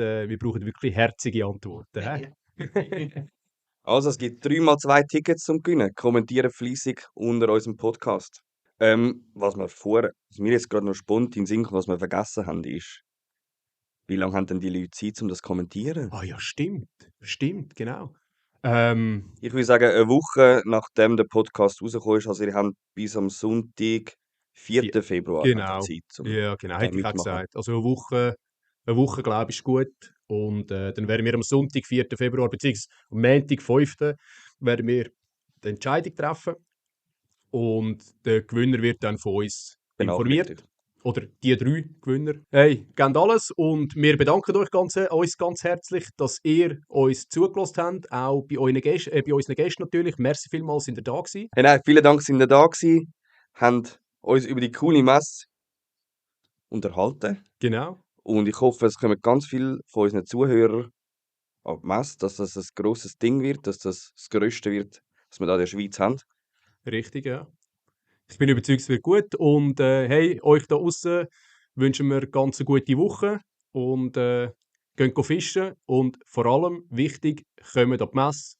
S1: wirklich herzige Antworten. Hä?
S2: Also, es gibt 3x2 Tickets zum Gewinnen. Kommentiert fleissig unter unserem Podcast. Was mir jetzt gerade noch spontan in den Sinn kommt, was wir vergessen haben, ist, wie lange haben denn die Leute Zeit, um das zu kommentieren?
S1: Ah ja, stimmt, genau.
S2: Ich würde sagen, eine Woche nachdem der Podcast rausgekommen ist, also ihr habt bis am Sonntag, 4. Februar
S1: Genau.
S2: Zeit.
S1: Ja, genau, hätte ich auch
S2: mitmachen.
S1: gesagt. Also eine Woche glaube ich, ist gut. Und dann werden wir am Sonntag, 4. Februar, beziehungsweise am Montag, 5. werden wir die Entscheidung treffen. Und der Gewinner wird dann von uns informiert. Oder die 3 Gewinner. Hey, gebt alles und wir bedanken uns ganz herzlich, dass ihr uns zugelassen habt, auch bei unseren Gästen natürlich. Merci vielmals, sind ihr da gewesen.
S2: Hey, nein, vielen Dank, sind ihr da gewesen, haben uns über die coole Messe unterhalten.
S1: Genau.
S2: Und ich hoffe, es kommen ganz viele von unseren Zuhörern an die Messe, dass das ein grosses Ding wird, dass das das Größte wird, was wir da in der Schweiz haben.
S1: Richtig, ja. Ich bin überzeugt, es wird gut. Und hey, euch da draußen wünschen wir ganz eine gute Woche. Und geht fischen. Und vor allem, wichtig, kommt an die Messe,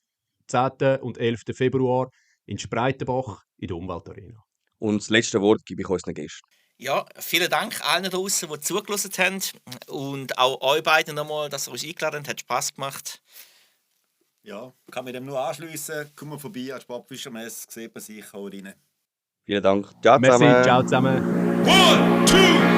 S1: 10. und 11. Februar in Spreitenbach in der Umweltarena.
S2: Und das letzte Wort gebe ich unseren Gästen.
S3: Ja, vielen Dank allen da draußen, die zugelassen haben. Und auch euch beiden nochmal, dass ihr uns eingeladen habt. Hat Spass gemacht.
S4: Ja, kann mir dem nur anschliessen. Kommt mal vorbei an der Sportfischermesse, sieht man sich auch rein.
S2: Vielen Dank. Ciao
S1: Merci,
S2: zusammen.
S1: ciao zusammen.
S5: 1, 2,